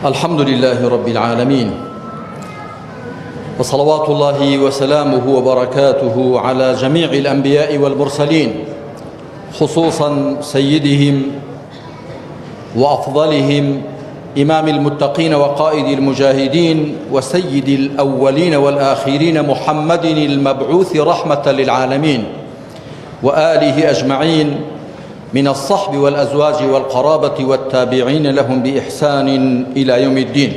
الحمد لله رب العالمين وصلوات الله وسلامه وبركاته على جميع الأنبياء والمرسلين خصوصا سيدهم وأفضلهم إمام المتقين وقائد المجاهدين وسيد الأولين والآخرين محمد المبعوث رحمة للعالمين وآله أجمعين من الصحب والأزواج والقرابة والتابعين لهم بإحسان إلى يوم الدين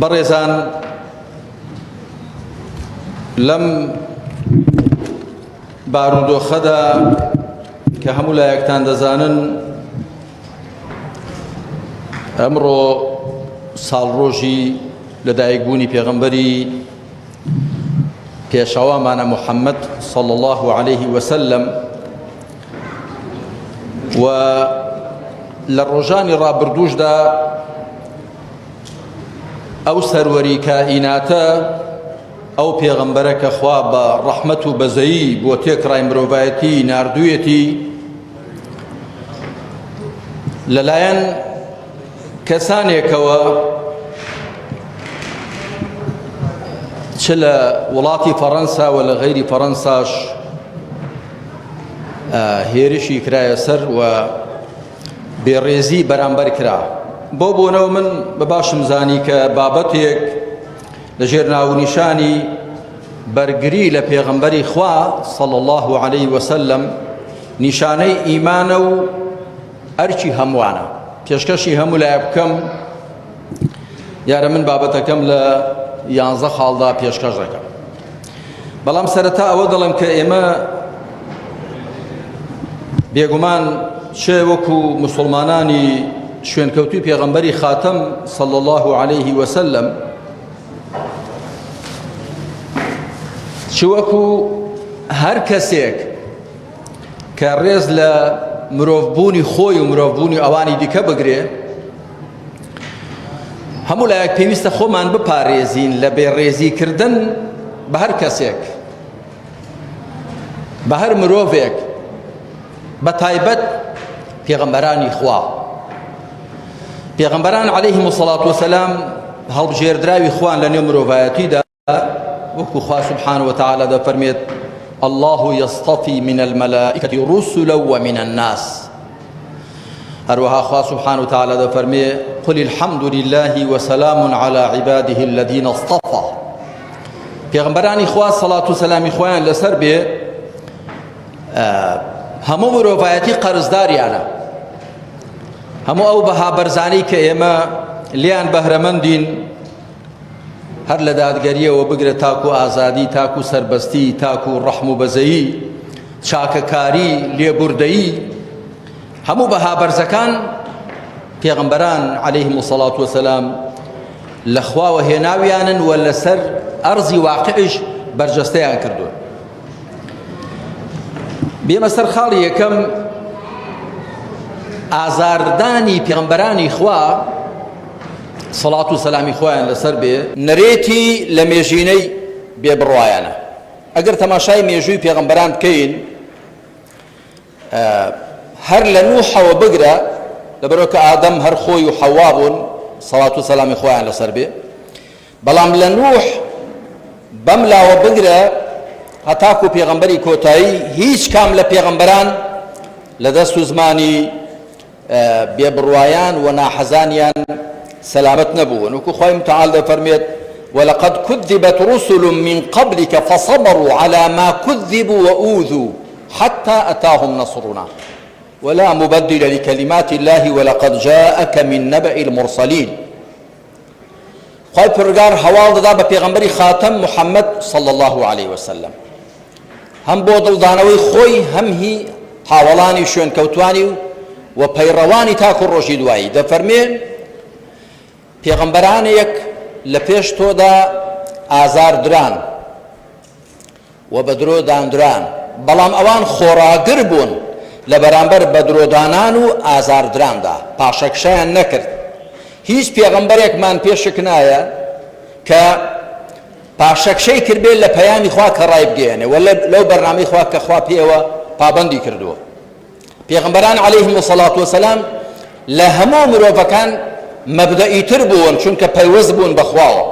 بەڕێزان لەم بارودۆخەدا کە هەموو لایەکتان دەزانن ئەمڕۆ ساڵڕۆژی لەدایکبوونی پێغەمبەری پێشەوامانە محەممەد صلى الله عليه وسلم و لە ڕۆژانی ڕابردووشدا ئەو سەروەری کائیناتە ئەو پێغەمبەرە کە خوا بە ڕەحمەت و بەزەیی بۆ تێکڕای مرۆڤایەتی ناردوویەتی لەلایەن کەسانێکەوە چ لە وڵاتی فەڕەنسا و لە غەیری فەڕەنساش هێرشی کرایە سەر و بێڕێزی بەرامبەر کرا بۆ بۆنەوە من بە باشم زانی کە بابەتێک لە ژێر ناونیشانی بەرگری لە پێغەمبەری خوا صلی الله عليه وسلم نیشانەی ئیمانە و ئەرکی هەمووانە پێشکەشی هەموو لایە بکەم دیارە من بابەتەکەم لە یانزە خاڵدا پێشکەش دەکەم بەڵام سەرەتا ئەوە دەڵێم کە ئێمە بێگومان چێ وەکو مسلمانانی شوێنکەوتوی پێغەمبەری خاتەم صلى الله عليه وسلم چ وەکو هەر کەسێک کە ڕێز لە مرۆڤبوونی خۆی و مرۆڤبوونی ئەوانی دیکە بگرێ هەموو لایەک پێویستە خۆمان بپارێزین لە بێڕێزیکردن بە هەر کەسێک بە هەر مرۆڤێک بە تایبەت پێغەمبەرانی خوا پێغەمبەران عەلەیهم الصلاة وسلام هەڵبژێردراوی خوان لە نێو مرۆڤایەتیدا وەکو خوا سبحانه وتعالى دەفەرمێت الله يصطفي من الملائكة رسلا ومن الناس هەروەها خوا سبحانه وتعالى دەفەرمێ قل الحمد لله وسلام على عباده الذين اصطفى پێغەمبەرانی خوا سەڵات و سەلامی خۆیان لەسەر بێ هەموو مرۆڤایەتی قەرزداریانە هەموو ئەو بەها بەرزانەی کە ئێمە لیان بەهرەمەندین هەر لە دادگەریەوە بگرە تاکو ئازادی تاکو سەربەستی تاکو ڕەحم و بەزەیی چاکەکاری لێبوردەیی هەموو بەها بەرزەکان پێغەمبەران عەلەیهم الصلاة وسلام لە خواوە هێناویانن و لەسەر ئەرزی واقعیش بەرجەستەیان کردوون بێمە سەر خاڵی یەکەم ئازاردانی پێغەمبەرانی خوا سەڵات و سەلامی خوایان لەسەر بێ. نەرێتی لە مێژینەی بێ بڕوایانە. ئەگەر تەماشای مێژووی پێغەمبەران بکەین هەر لە نوحەوە بگرە لەبەرەوە کە ئادەم هەر خۆی و حەوا بوون سەڵات و سەلامی خوایان لەسەر بێ بەڵام لە نوح بەم لاوە بگرە هەتاکو پێغەمبەری کۆتایی هیچ کام لە پێغەمبەران لە دەست و زمانی بێبڕوایان و ناحەزانیان سەلامەت نەبوون وەکو خوای متعال دەفەرمێت ولقد كذبت رسل من قبلك فصبروا على ما كذبوا وأوذوا حتى أتاهم نصرنا ولا مبدل لكلمات الله ولقد جاءك من نبأ المرسلين خوای پەروەردگار هەواڵ دەدا بە پێغەمبەری خاتەم محەممەد صلی الله علیه وسلم هەم بۆ دڵدانەوەی خۆی هەم هی هاوەڵانی شوێنکەوتوانی و و پەیڕەوانی تاکو ڕۆژی دوایی دەفەرمێ پێغەمبەرانێک لە پێش تۆدا ئازار دران و بە درۆ داندران، بەڵام ئەوان خۆڕاگر بوون لە بەرامبەر بەدرۆدانان و ئازاردراندا، پاشەکشەیان نەکرد. هیچ پێغەمبەرێکمان پێ شک نایە کە پاشەکشەی کردبێت لە پەیامی خوا کە ڕایبگەیەنێ و لەو بەرنامەی خوا کە خوا پێوە پابەندی کردووە. پێغەمبەران عەلەیهم الصلاة والسلام. لە هەموو مرۆڤەکان مەبدەئیتر بوون چونکە پەیوەست بوون بە خواوە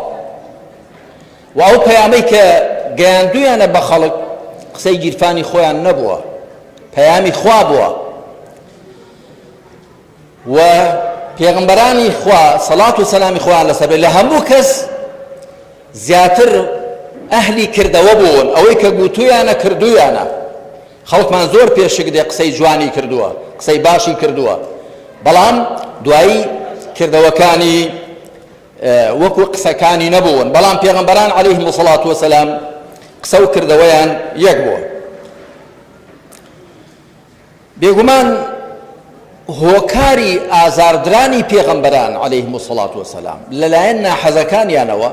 و ئەو پەیامەی کە گەیاندویانە بە خەڵک قسەی گیرفانی خۆیان نەبووە پەیامی خوا بووە و پێغمبەرانی خوا سەڵات و سەلامی خۆیان لەسەر بێت لە هەموو کەس زیاتر ئەهلی کردەوە بوون ئەوەی کە گوتویانە کردویانە خەڵکمان زۆر پێشک دێ قسەی جوانی کردووە قسەی باشی کردووە بەڵام دوایی کردەوەکانی وەکو قسەکانی نەبوون بەڵام پێغەمبەران عەلەیهم الصلاة والسلام قسە و کردەوەیان یەک بووە بێگومان هۆکاری ئازاردرانی پێغەمبەران عەلەیهم الصلاة والسلام لەلایەن ناحەزەکانیانەوە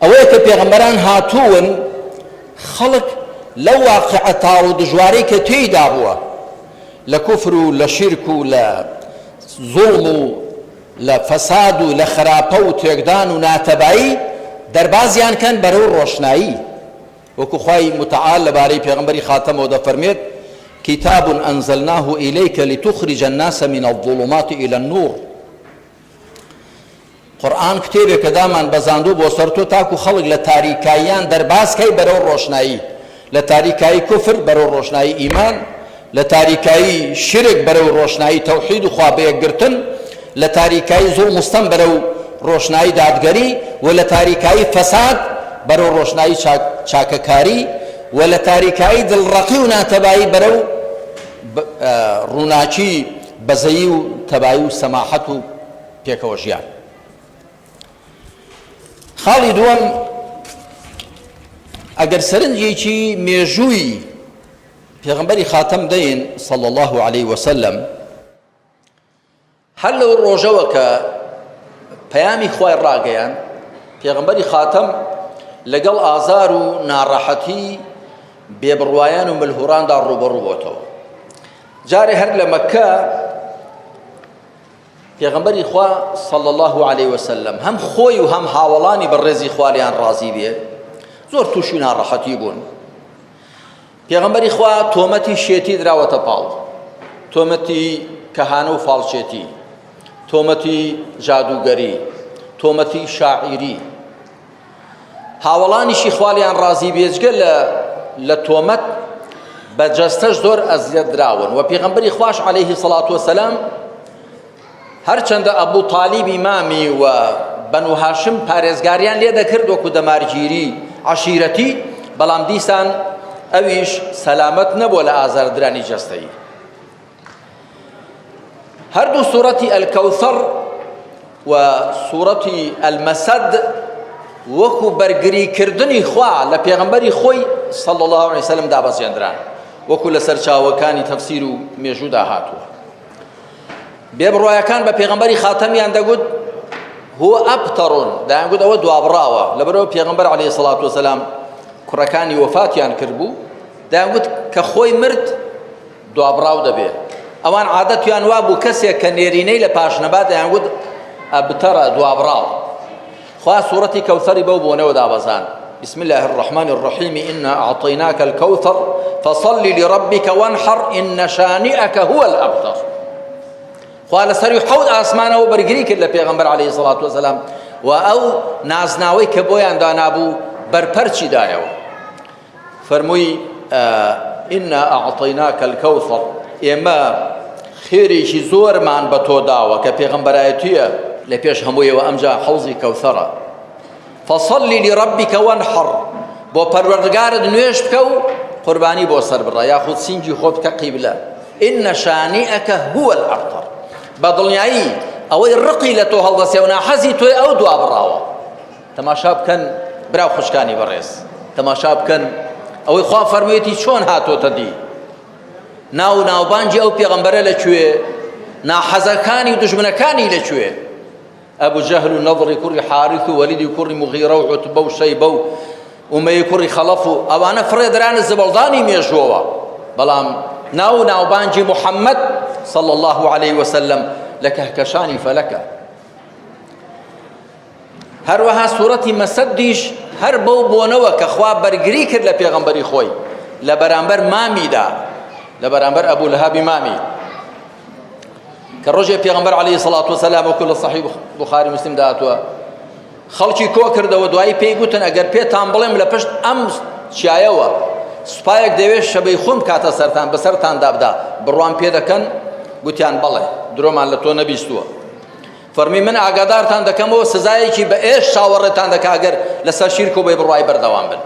ئەوەیە کە پێغەمبەران هاتوون خەڵک لەو واقعە تاڵ و دژوارەی کە تێیدا بووە لە کوفر و لە شیرک و لە زوڵم و لە فەساد و لە خراپە و تێکدان و ناتەبایی دەربازیان کەن بەرەو ڕۆشنایی وەکو خوای متعال لەبارەی پێغەمبەری خاتەمەوە دەفەرموێت، کتاب انزلناه الیک لتخرج الناس من الظلمات الی النور، قورئان کتێبێکە دامان بەزاندوو بۆ سەر تۆ تاکو خەڵک لە تاریکاییان دەرباز کەی بەرەو ڕۆشنایی، لە تاریکایی کوفر بەرەو ڕۆشنایی ئیمان، لە تاریکایی شیرک بەرەو ڕۆشنایی تەوحید و خوا بەیەکگرتن، لە تاریکایی زوڵم و ستەم بەرەو ڕۆشنایی دادگەری و لە تاریکایی فەساد بەرەو ڕۆشنایی چاکەکاری و لە تاریکایی دڵڕەقی و ناتەبایی بەرەو ڕووناکی بەزەیی و تەبایی و سەماحەت و پێکەوە ژیان. خاڵی دووەم، ئەگەر سەرنجێکی مێژووی پێغەمبەری خاتەم دەین صلی اللە علیه وسلم هەر لەو ڕۆژەوە کە پەیامی خوای ڕاگەیان پێغەمبەری خاتەم لەگەڵ ئازار و ناڕەحەتی بێبڕوایان و ملهوڕاندا ڕوبەڕوو بۆتەوە جارێ هەر لە مەکە پێغەمبەری خوا صلی الله علیه وسلم هەم خۆی و هەم هاوەڵانی بەڕێزی خوالیان ڕازی بێ زۆر تووشی ناڕەحەتی بوون پێغەمبەری خوا تۆمەتی شێتی دراوەتە پاڵ، تۆمەتی کەهانە و فاڵچێتی، تۆمەتی جادووگەری، تۆمەتی شاعیری. هاوەڵانیشی خوا لێیان ڕازی بێجگە لە لە تۆمەت بە جەستەش زۆر ئەزیەت دراون و پێغەمبەری خواش عەلەیهی سەڵات وەسەلام هەرچەندە ئەبوو تالیبی مامی و بەنو هاشم پارێزگاریان لێ دەکرد وەکو دەمارگیری عەشیرەتی، بەڵام دیسان ئەویش سەلامەت نەبووە لە ئازاردرانی جەستەیی. هەردوو سوڕەتی الکوثر و سوڕەتی المسد وەکو بەرگری کردنی خوا لە پێغەمبەری خۆی صلی الله علیه وسلم دابەزێندران وەکو لە سەرچاوەکانی تەفسیر و مێژوودا هاتووە. بێبڕوایەکان بە پێغەمبەری خاتەمیان دەگوت هو أبتر دەیانگوت ئەوە دوابڕاوە لەبەرەوە پێغەمبەر عەلەیهی سەڵات وەسەلام کوڕەکانی وەفاتیان کردبوو دەیانگوت کە خۆی مرد دوابڕاو دەبێ ئەوان عادەتیان وابوو کەسێک کە نێرینەی لە پاش نەبا دەیانگوت ئەبتەرە دوابڕاو خوا سورەتی کەوثەری بەو بۆنەوە دابەزاند، بسم اللە الرحمن الرحیم انا اعطیناک الکوثر فصل لربک وانحر ان شانئک هو الابتر. خوا لە سەروی حەوت ئاسمانەوە بەرگری کرد لە پێغەمبەر عەلەیهی سڵات وەسەلام و ئەو نازناوەی کە بۆیان دانابوو بەرپەرچی دایەوە. فەرمووی، انا اعطیناک الکوثر، ئێمە خێرێکی زۆرمان بە تۆ داوە کە پێغەمبەرایەتییە لە پێش هەموویەوە ئەمجا حەوزی کەوثەرە. فصل لربک وانحر، بۆ پەروەردگارت نوێژ بکە و قوربانی بۆ سەربڕە یاخود سینگی خۆ بکە قیبلە. ان شانئک هو الابتر، بە دڵنیایی ئەوەی ڕقی لە تۆ هەڵدەسێ و ناحەزی تۆیە ئەو دوابڕاوە. تەماشا بکەن برا و خوشکانی بەڕێز تەماشا بکەن ئەوەی خوا فەرموویەتی چۆن هاتۆتە دی ناو و ناوبانگی ئەو پێغەمبەرە لەکوێ ناحەزەکانی و دژمنەکانی لەکوێ ئەبو جەهل و نەضری کوڕی حارث و وەلیدی کوڕی مغیرە و عوتبە و شەیبە و ئومەیە کوڕی خەڵەف و ئەوانە فڕێدرانە زبڵدانی مێژووەوە بەڵام ناو و ناوبانگی محەممەد صلى الله عليه وسلم لە کەهکەشانی فەلەکە هەروەها سورەتی مەسەدیش هەر بەو بۆنەوە کە خوا بەرگری کرد لە پێغەمبەری خۆی لە بەرامبەر مامیدا لە بەرامبەر ئەبوو لەهەبی مامی. کە ڕۆژێ پێغەمبەر عەلەیهی سەڵات وەسەلام وەکو لە سەحیح بوخاری مسلمدا هاتووە خەڵکی کۆ کردەوە دوایی پێی گوتن ئەگەر پێتان بڵێم لە پشت ئەم چیایەوە سوپایەک دەوێت شەبەی خۆم کاتە سەرتان بەسەرتاندا بدا بڕوام پێ دەکەن گوتیان بەڵێ درۆمان لە تۆ نەبیستووە فەرمی من ئاگادارتان دەکەمەوە سزایەکی بە ئێش چاوەڕێتان دەکا ئەگەر لەسەر شیرک و بێ بڕوای بەردەوام بن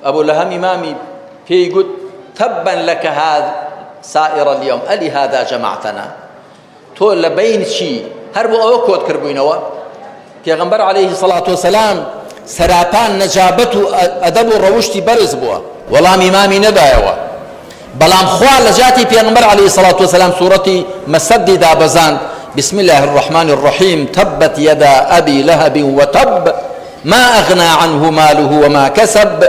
ئەبو لەهەمی مامی پێی گوت تبا لك هذا سائر اليوم ألهذا جمعتنا تۆ لە بەین چی هەر بۆ ئەوە کۆت کردبووینەوە پێغەمبەر عەلەیهی سەڵات وەسەلام سەراپان نەجابەت و ئەدەب و ڕەوشتی بەرز بووە وەڵامی مامی نەدایەوە بەڵام خوا لە جاتی پێغەمبەر عەلەیهی سەڵات وەسەلام سوڕەتی مەسەدی دابەزاند بسم الله الرحمن الرحیم تبت یدا أبی لهب وتب ما أغنى عنه ماله وما كسب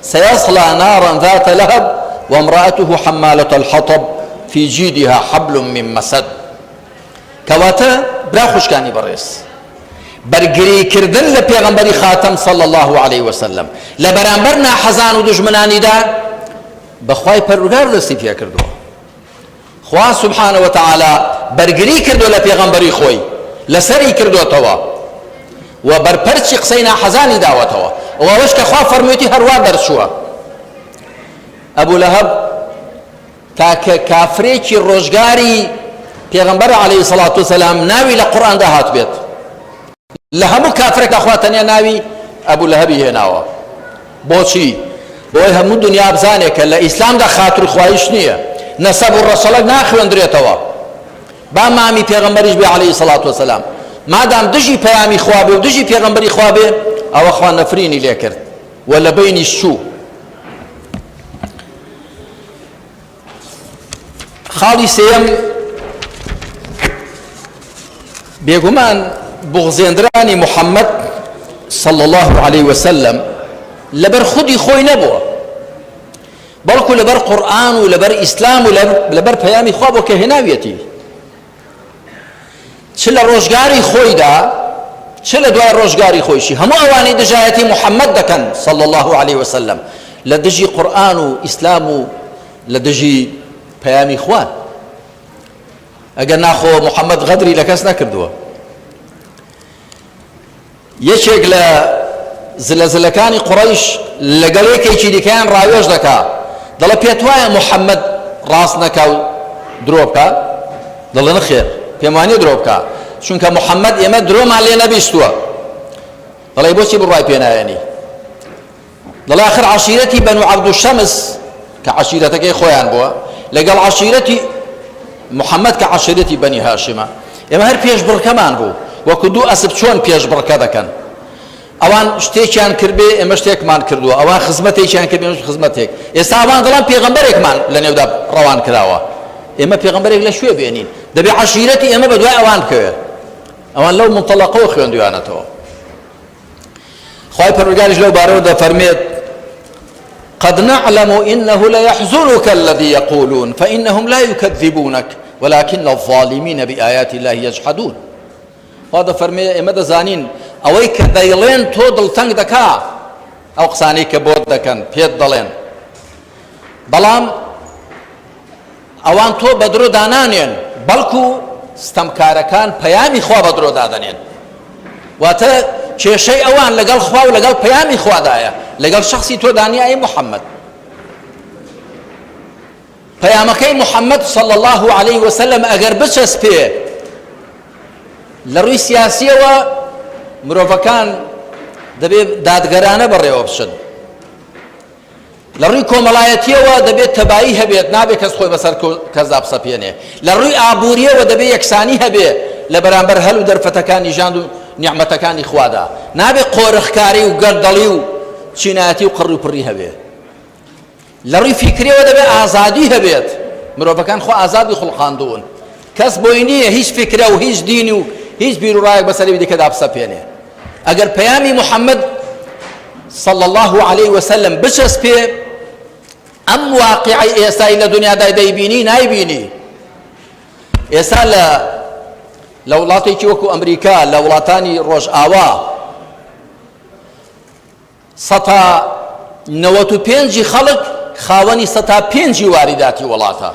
سيصلى نارا ذات لهب وامرأته حمالة الحطب في جیدها حبل من مسد کەواتە برا خوشکانی بەڕێز بەرگری کردن لە پێغەمبەری خاتەم صلی الله علیه وسلم لە بەرامبەر ناحەزان و دوژمنانیدا بەخوای پەروەردگار دەستی پێکردووە خوا سبحانە وتعالی بەرگری کردووە لە پێغەمبەری خۆی لەسەری کردووەتەوە و بەرپەرچی قسەی ناحەزانی داوەتەوە و ئەوەش کە خوا فەرموویەتی هەروا دەرچووە ئەبوو لەهەب تاکە کافرێکی ڕۆژگاری پێغەمبەر عەلەیهی سەڵات وسەلام ناوی لە قورئاندا هاتبێت لە هەموو کافرێکدا خوا تەنیا ناوی ئەبوو لەهەبی هێناوە بۆچی بۆی هەموو دنیا بزانێت کە لە ئیسلامدا خاتر خوایش نییە نەسەب و ڕەچەڵەک ناخوێندرێتەوە با مامی پێغەمبەریش بێ عەلەیهی سەڵات وسەلام مادام دژی پەیامی خوا بێ و دژی پێغەمبەری خوا بێ ئەوە خوا نەفرینی لێکرد و لە بەینیش چوو خاڵی سێیەم بێگومان بغزێندرانی محەممەد صلى الله عليه وسلم لەبەر خودی خۆی نەبووە بەڵکو لەبەر قورئان و لەبەر ئیسلام و لەبەر پەیامی خوا بۆ کە هێناویەتی چ لە ڕۆژگاری خۆیدا چ لە دوای ڕۆژگاری خۆیشی هەموو ئەوانەی دژایەتی محەممەد دەکەن صلی الله علیه وسلم لە دژی قورئان و ئیسلام و لە دژی پەیامی خوان ئەگەر ناخۆ محەممەد غەدری لە کەس نەکردووە یەکێک لە زلە زلەکانی قوڕەیش لەگەڵ یەکێکی دیکەیان ڕاوێژ دەکا دەڵێ پێت وایە محەممەد ڕاست نەکا و درۆ بکا دەڵێ نەخێر پێم وانیە درۆ بکا چونکە محەممەد ئێمە درۆمان لێ نەبیستووە دەڵێ بۆچی بڕوای پێ نایەنی دەڵێ ئاخر عەشیرەتی بەنو عەبدوشەمس کە عەشیرەتەکەی خۆیان بووە لەگەڵ عەشیرەتی محەممەد کە عەشیرەتی بەنی هاشمە ئێمە هەر پێشبڕکەمان بوو وەکو دوو ئەسپ چۆن پێشبڕکە دەکەن ئەوان شتێکیان کردبێ ئێمە شتێکمان کردووە ئەوان خزمەتێکیان کرد ئێمەش خزمەتێک ئێستا ئەوان دەڵێن پێغەمبەرێکمان لە نێودا ڕەوان کراوە ئێمە پێغەمبەرێک لە کوێ بێنین دەبێ عەشیرەتی ئێمە بە دوای ئەوان بکەوێت ئەوان لەو منتەڵەقەوە خوێندویانەتەوە خوای پەروەردگاریش لەو بارەوە دەفەرمێت قد نعلم إنه ليحزنك الذي يقولون فإنهم لا يكذبونك ولكن الظالمين بآيات الله يجحدون خوا دەفەرمێ ئێمە دەزانین ئەوەی کە دەیڵێن تۆ دڵتەنگ دەکا ئەو قسانەی کە بۆت دەکەن پێت دەڵێن بەڵام ئەوان تۆ بە درۆ دانانێن بەڵکو ستەمکارەکان پەیامی خوا بە درۆ دادەنێن واتە کێشەی ئەوان لەگەڵ خوا و لەگەڵ پەیامی خوادایە لەگەڵ شخصی تۆ دانیە ئەی محەممەد پەیامەکەی محەممەد صلى الله عليه وسلم ئەگەر بچەسپێ لە ڕووی سیاسیەوە مرۆڤەکان دەبێت دادگەرانە بەڕێوە بچن لە ڕووی کۆمەڵایەتییەوە دەبێت تەبایی هەبێت، نابێت کەس خۆی بەسەر کەسدا بسەپێنێ. لە ڕووی ئابوورییەوە دەبێت یەکسانی هەبێ لە بەرامبەر هەل و دەرفەتەکانی ژیان و نیعمەتەکانی خوادا. نابێت قۆرخکاری و گەندەڵی و چینایەتی و قڕوپڕی هەبێ. لە ڕووی فیکرییەوە دەبێت ئازادی هەبێت. مرۆڤەکان خوا ئازادی خوڵقاندوون. کەس بۆی نییە هیچ فیکرە و هیچ دین و هیچ بیروڕایەک بەسەر ئەوی دیکەدا بسەپێنێ. ئەگەر پەیامی محەممەد صلى الله عليه وسلم بچەسپێ ئەم واقعی ئێستای لە دنیادا دەیبینی نایبینی ئێستا لە لە وڵاتێکی وەکو ئەمریکا لە وڵاتانی ڕۆژئاوا سەتا نەوەت و پێنجی خەڵک خاوەنی سەتا پێنجی واریداتی وڵاتە.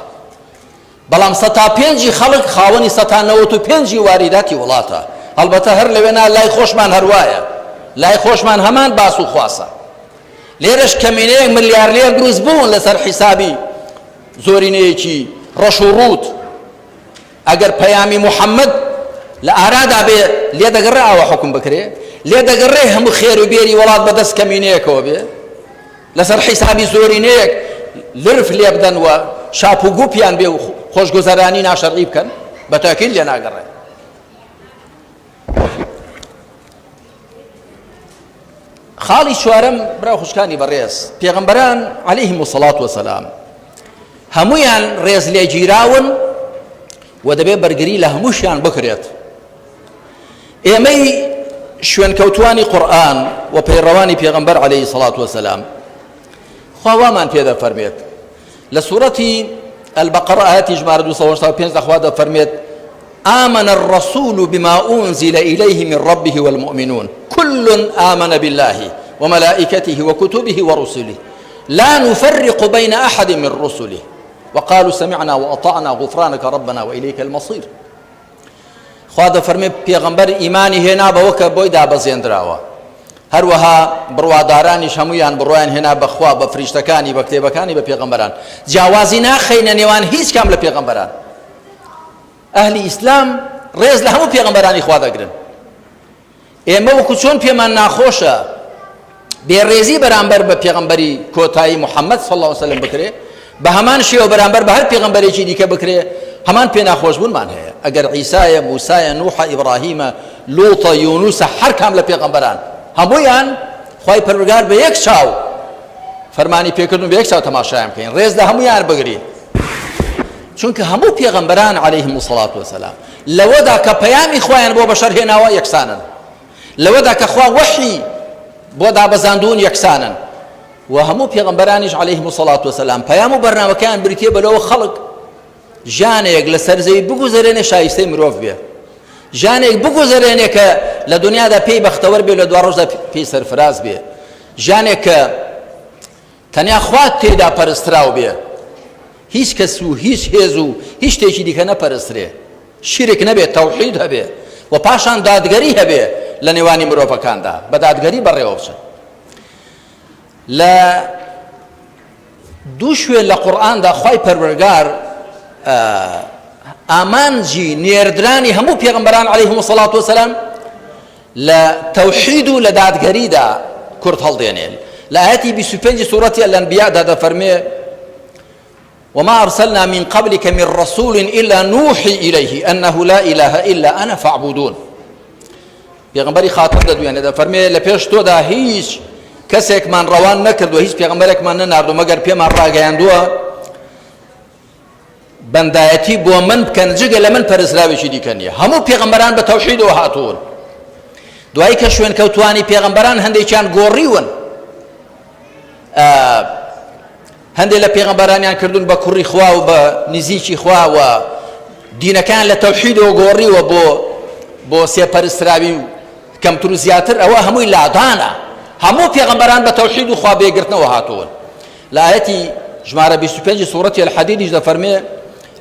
بەڵام سەتا پێنجی خەڵک خاوەنی سەتا 95ی واریداتی وڵاتە. هەڵبەتە هەر لەوێ نا لای خۆشمان هەر وایە. لای خۆشمان هەمان باس و خواسە. لێرەش کەمینەیەک ملیارلێر دروست بوون لەسەر حیسابی زۆرینەیەکی ڕەش و ڕووت. ئەگەر پەیامی محەممەد لە ئارادا بێ لێ دەگەڕێ ئاوا حوکم بکرێ؟ لێ دەگەڕێ هەموو خێر و بێری وڵات بەدەست کەمینەیەکەوە بێ؟ لەسەر حیسابی زۆرینەیەک لرف لێبدەن و شاپ و گوپیان بێ و خۆشگوزەرانی ناشەرعی بکەن؟ بە تاکید لێ ناگەڕێ. خاڵی چوارەم برا خوشکانی بەڕێز پێغەمبەران عەلەیهم الصلاة وسلام هەمویان ڕێز لێگیراون و دەبێت بەرگری لە هەمووشیان بکرێت ئێمەی شوێنکەوتوانی قورئان و پەیڕەوانی پێغەمبەر عەلەیهی سەڵات وەسەلام خوا وامان پێ دەفەرمێت لە سوورەتی البقرە ئاەتی ژمارە 285 لە خوا دەفەرمێت آمن الرسول بما أنزل إليه من ربه والمؤمنون كل آمن بالله وملائكته وكتبه ورسله لا نفرق بين أحد من رسله وقالوا سمعنا وأطعنا غفرانك ربنا وإليك المصير خوا دەفەرمێ پێغەمبەر ئیمانی هێنا بەوە کە بۆی دابەزێندراوە هەروەها بڕوادارانیش هەمویان بڕوایان هێنا بەخوا بە فریشتەکانی بە کتێبەکانی بە پێغەمبەران جیاوازی ناخەینە نێوان هیچ کام لە پێغەمبەران ئەهلی ئیسلام ڕێز لە هەموو پێغەمبەرانی خوا دەگرن ئێمە وەکو چۆن پێمان ناخۆشە بێڕێزی بەرامبەر بە پێغەمبەری کۆتایی محەممەد صلی الله علیه وسلم بکرێ بە هەمان شێوە بەرامبەر بە هەر پێغەمبەرێکی دیکە بکرێ هەمان پێ ناخۆشبوونمان هەیە ئەگەر عیسایە موسایە نوحە ئیبراهیمە لوتە یونوسە هەر کام لە پێغەمبەران هەموویان خوای پەروەردگار بە یەک چاو فەرمانی پێکردن بە یەک چاو تەماشایان بکەین ڕێز لە هەموویان بگرین چونکە هەموو پێغەمبەران عەلەیهم الصلاة والسلام لەوەدا کە پەیامی خوایان بۆ بەشەر هێناوە یەکسانن، لەوەدا کە خوا وەحی بۆ دابەزاندوون یەکسانن و هەموو پێغەمبەرانیش عەلەیهم الصلاة والسلام پەیام و بەرنامەکەیان بریتیە بەلەوە خەڵک ژیانێک لەسەر زەوی بگوزەرێنێ شایستەی مرۆڤ بێ ژیانێک بگوزەرێنێ کە لە دنیادا پێی بەختەوەر بێ لە دواڕۆژدا پێی سەرفراز بێ ژیانێک کە تەنیا خوا تێیدا پەرستراو بێ، هیچ کەس و هیچ هێز و هیچ شتێکی دیکە نەپەرسترێ، شیرک نەبێ، تەوحید هەبێ و پاشان دادگەری هەبێ لە نێوانی مرۆڤەکاندا، بە دادگەری بەڕێوە بچن. لە دوو شوێن لە قورئاندا خوای پەروەردگار ئامانجی نێردرانی هەموو پێغەمبەران عەلەیهم الصلاة والسلام لە تەوحید و لە دادگەریدا کورت هەڵدێنێ. لە ئایەتی 25 سوڕەتی الانبیاء دا دەفەرموێ وما أرسلنا من قبلك من رسول إلا نوحي إليه أنه لا إله إلا أنا فاعبدون. پێغەمبەری خاتم دەدوێنێ دەفەرمێ لە پێش تۆدا هیچ کەسێکمان ڕەوان نەکردووە هیچ پێغەمبەرێکمان نەناردوو مەگەر پێمان ڕاگەیاندووە بەندایەتی بۆ من بکەن جگە لە من پەرستراوێکی دیکە نییە هەموو پێغەمبەران بە تەوحیدەوە هاتوون دوایی کە شوێنکەوتوانی پێغەمبەران هەندێکیان گۆڕیون هەندێک لە پێغەمبەرانیان کردوون بە کوڕی خوا و بە نزیکی خوا و دینەکان لە تەوحیدەوە گۆڕیوە بۆ بۆ سێپەرستراوی و کەمتر و زیاتر ئەوە هەمووی لادانە هەموو پێغەمبەران بە تەوحید و خوا بێگرتنەوە هاتوون لە ئایەتی ژمارە 25 سوڕەتی الحدیدیش دەفەرمێ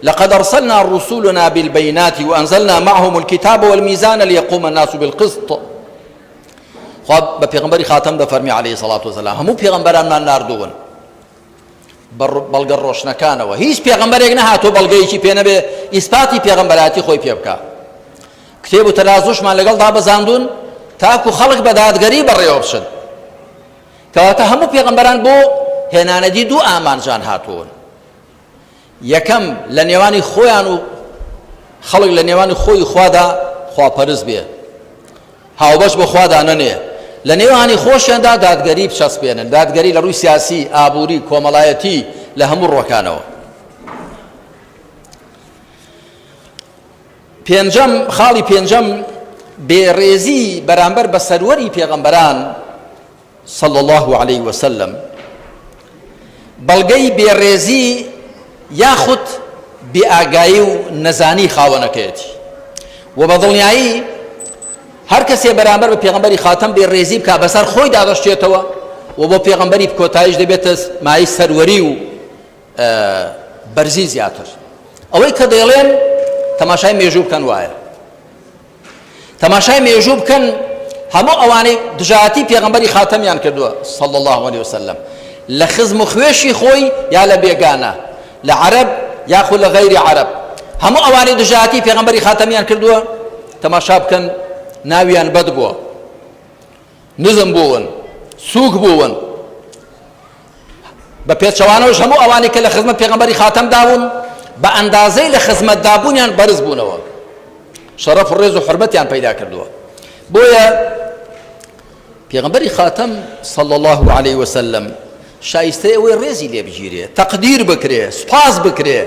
لقد أرسلنا رسلنا بالبينات وأنزلنا معهم الكتاب والميزان ليقوم الناس بالقسط. خوا بە پێغەمبەری خاتەم دەفەرمی عەلەیهی سەڵات وەسەلام هەموو پێغەمبەرانمان ناردوون بە بەڵگە ڕۆشنەکانەوە هیچ پێغەمبەرێک نەهاتوو بەڵگەیەکی پێ نەبێ ئیسپاتی پێغەمبەراتی خۆی پێ بکا کتێب و تەرازوشمان لەگەڵ دابەزاندوون تاکو خەڵک بە دادگەری بەڕێوە بچن کەواتە هەموو پێغەمبەران بۆ هێنانەدی دوو ئامانجان هاتوون یەکەم لە نێوانی خۆیان و خەڵک لە نێوانی خۆی خوادا خواپەرست بێ هاوبەش بۆ خوا دانەنێ لە نێوانی خۆشیاندا دادگەری بچەسپێنن دادگەری لە ڕووی سیاسی ئابووری کۆمەڵایەتی لە هەموو ڕووەکانەوە پێنجەم، خاڵی پێنجەم، بێڕێزی بەرامبەر بە سەروەری پێغەمبەران صلی اللە علیه وسلم، بەڵگەی بێڕێزی یاخود بێئاگایی و نەزانی خاوەنەکەیەتی و بە دڵنیایی هەر کەسێ بەرامبەر بە پێغەمبەری خاتەم بێڕێزی بکا بەسەر خۆی دادەشتێتەوە و بۆ پێغەمبەری کۆتاییش دەبێتە مایەی سەروەری و بەرزی زیاتر. ئەوەی کە دەیڵێم تەماشای مێژوو بکەن وایە. تەماشای مێژوو بکەن هەموو ئەوانەی دژایەتی پێغەمبەری خاتەمیان کردووە صلی الله علیه وسلم لە خزم و خوێشی خۆی یا لە بێگانە لە عەرەب یاخود لە غەیری عەرەب هەموو ئەوانەی دژایەتی پێغەمبەری خاتەمیان کردووە تەماشا بکەن ناویان بەد بووە نزم بوون، سووک بوون، بە پێچەوانەوەش هەموو ئەوانەی کە لە خزمەت پێغەمبەری خاتەمدا بوون بە ئەندازەی لە خزمەتدا بوونیان بەرز بوونەوە، شەڕەف و ڕێز و حورمەتیان پەیدا کردووە. بۆیە پێغەمبەری خاتەم صلی الله علیه وسلم شایستەی ئەوەی ڕێزی لێ بگیرێ، تەقدیر بکرێ، سوپاس بکرێ.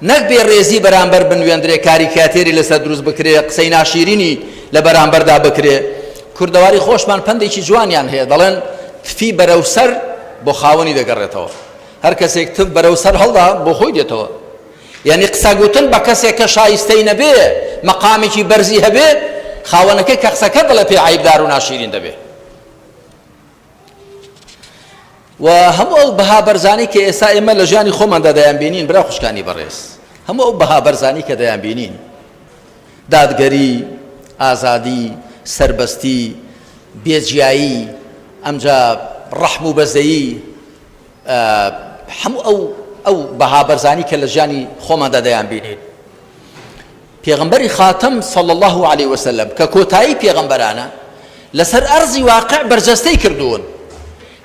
نەک بێ ڕێزی بەرامبەر بنوێندرێ، کاریکاتێری لەسەر دروست بکرێ، قسەی ناشیرینی لە بەرامبەردا بکرێ. کوردەواری خۆشمان پەندێکی جوانیان هەیە دەڵێن، تفی بەرەو سەر بۆ خاوەنی دەگەڕێتەوە. هەر کەسێک تف بەرەو سەر هەڵدا بۆ خۆی دێتەوە. یانی قسە گوتن بە کەسێک کە شایستەی نەبێ، مەقامێکی بەرزی هەبێ، خاوەنەکەی کە قسەکە دەڵێ پێی عەیبدار و ناشیرین دەبێ. و هەموو ئەو بەها بەرزانەی کە ئێستا ئێمە لە ژیانی خۆماندا دەیانبینین برا خوشکانی بەڕێز هەموو ئەو بەها بەرزانی کە دەیانبینین دادگەری ئازادی سربەستی بێجیایی ئەمجا ڕەحم و بەزەیی هەموو ئەو ئەو بەها بەرزانی کە لە ژیانی خۆماندا دەیانبینین پێغەمبەری خاتەم صلی اللە علیە وسلم کە کۆتایی پێغەمبەرانە لەسەر ئەرزی واقع بەرجەستەی کردوون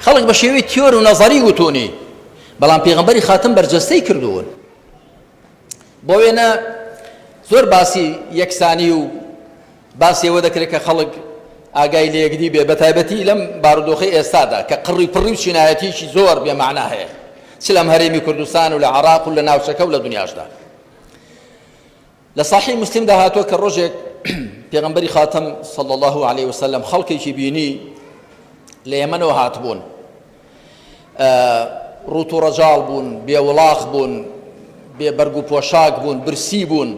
خەڵک بە شێوەی تیۆر و نەزەری وتونی بەڵام پێغەمبەری خاتەم بەرجەستەی کردوون بۆ وێنە زۆر باسی یەکسانی و باسی ئەوە دەکرێت کە خەڵک ئاگای لە یەکدی بێ بە تایبەتی لەم بارودۆخی ئێستادا کە قڕی پڕی و چینایەتیی زۆر بێمەعنا هەیە چ لەم هەرێمی کوردستان و لە عراق و لە ناوچەکە و لە دنیاشدا لە صحیح مسلمدا هاتووە کە ڕۆژێک پێغەمبەری خاتەم صلی الله علیه وسلم خەڵکێکی بینی لە یەمەنەوە هاتبوون ڕوت و ڕەجاڵ بوون بێ وڵاخ بوون بێ بەرگ و پۆشاک بوون برسی بوون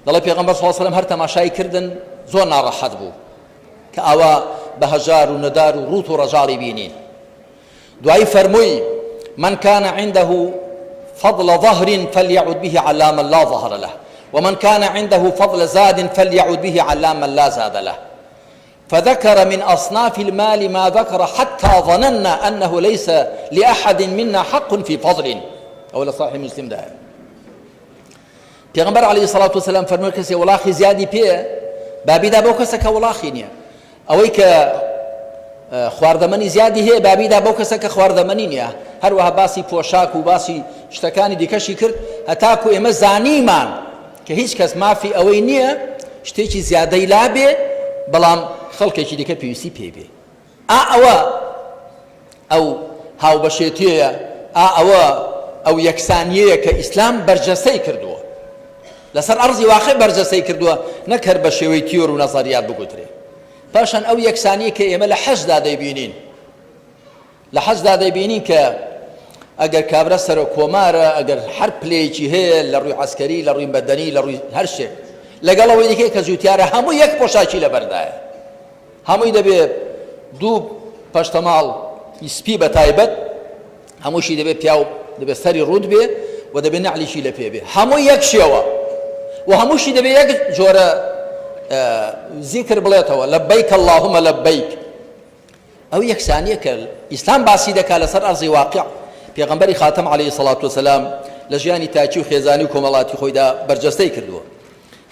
دەڵێ پێغەمبەر صلی الله علیه وسلم هەر تەماشای کردن زۆر ناڕەحەت بوو کە ئاوا بە هەژار و نەدار و ڕوت و ڕەجاڵی بینین دوایی فەرمووی، من کان عنده فضل ظهر فلیعد به علی من لا ظهر له ومن کان عنده فضل زاد فلیعد به علی من لا زاد له فذكر من أصناف المال ما ذكر حتى ظننا أنه ليس لأحد منا حق في فضل ئەوە لە صحیح مسلم دایە پێغەمبەر علیه الصلاة والسلام فەرمووی کەسێ وڵاخی زیادی پێ بابیدا بەو کەسە کە وڵاخی نییە ئەوەی کە خواردەمەنی زیادی هەیە با بیدا بەو کەسە کە خواردەمەنی نییە، هەروەها باسی پۆشاک و باسی شتەکانی دیکەشی کرد هەتاکو ئێمە زانیمان کە هیچ کەس مافی ئەوەی نییە شتێکی زیادەی لابێ بەڵام خەڵکێکی دیکە پێویستی پێی بێ. ئا ئەوە ئەو هاوبەشێتیەیە، ئا ئەوە ئەو یەکسانیەیە کە ئیسلام بەرجەستەی کردووە لەسەر ئەرزی واقع بەرجەستەی کردووە نەک هەر بە شێوەی تیۆر و نەزەریات بگوترێ. پاشان ئەو یەکسانیە کە ئێمە لە حەجدا دەیبینین لە حەجدا دەیبینین کە ئەگەر کابرا سەرۆک کۆمارە ئەگەر هەر پلەیەکی هەیە لە ڕووی عەسکەری لە ڕووی مەدەنی لە ڕووی هەر شتێک لەگەڵ ئەوەی دیکەی کە جوتیارە هەموو یەک پۆشاکی لەبەردایە هەمووی دەبێ دوو پەشتەماڵ ی سپی بە تایبەت هەمووشی دەبێ پیاو دەبێ سەری ڕووت بێ و دەبێ نەعلیشی لە پێ بێ هەموو یەک شێوە و هەمووشی دەبێ یەک جۆرە زیکر بڵێتەوە لەبەیک اللهم لەبەیک ئەو یەکسانیە کە ئیسلام باسی دەکا لەسەر ئەرزی واقع پێغەمبەری خاتەم عەلەیهی سەڵات وسلام لە ژیانی تاکی و خێزانی و کۆمەڵاتی خۆیدا بەرجەستەی کردووە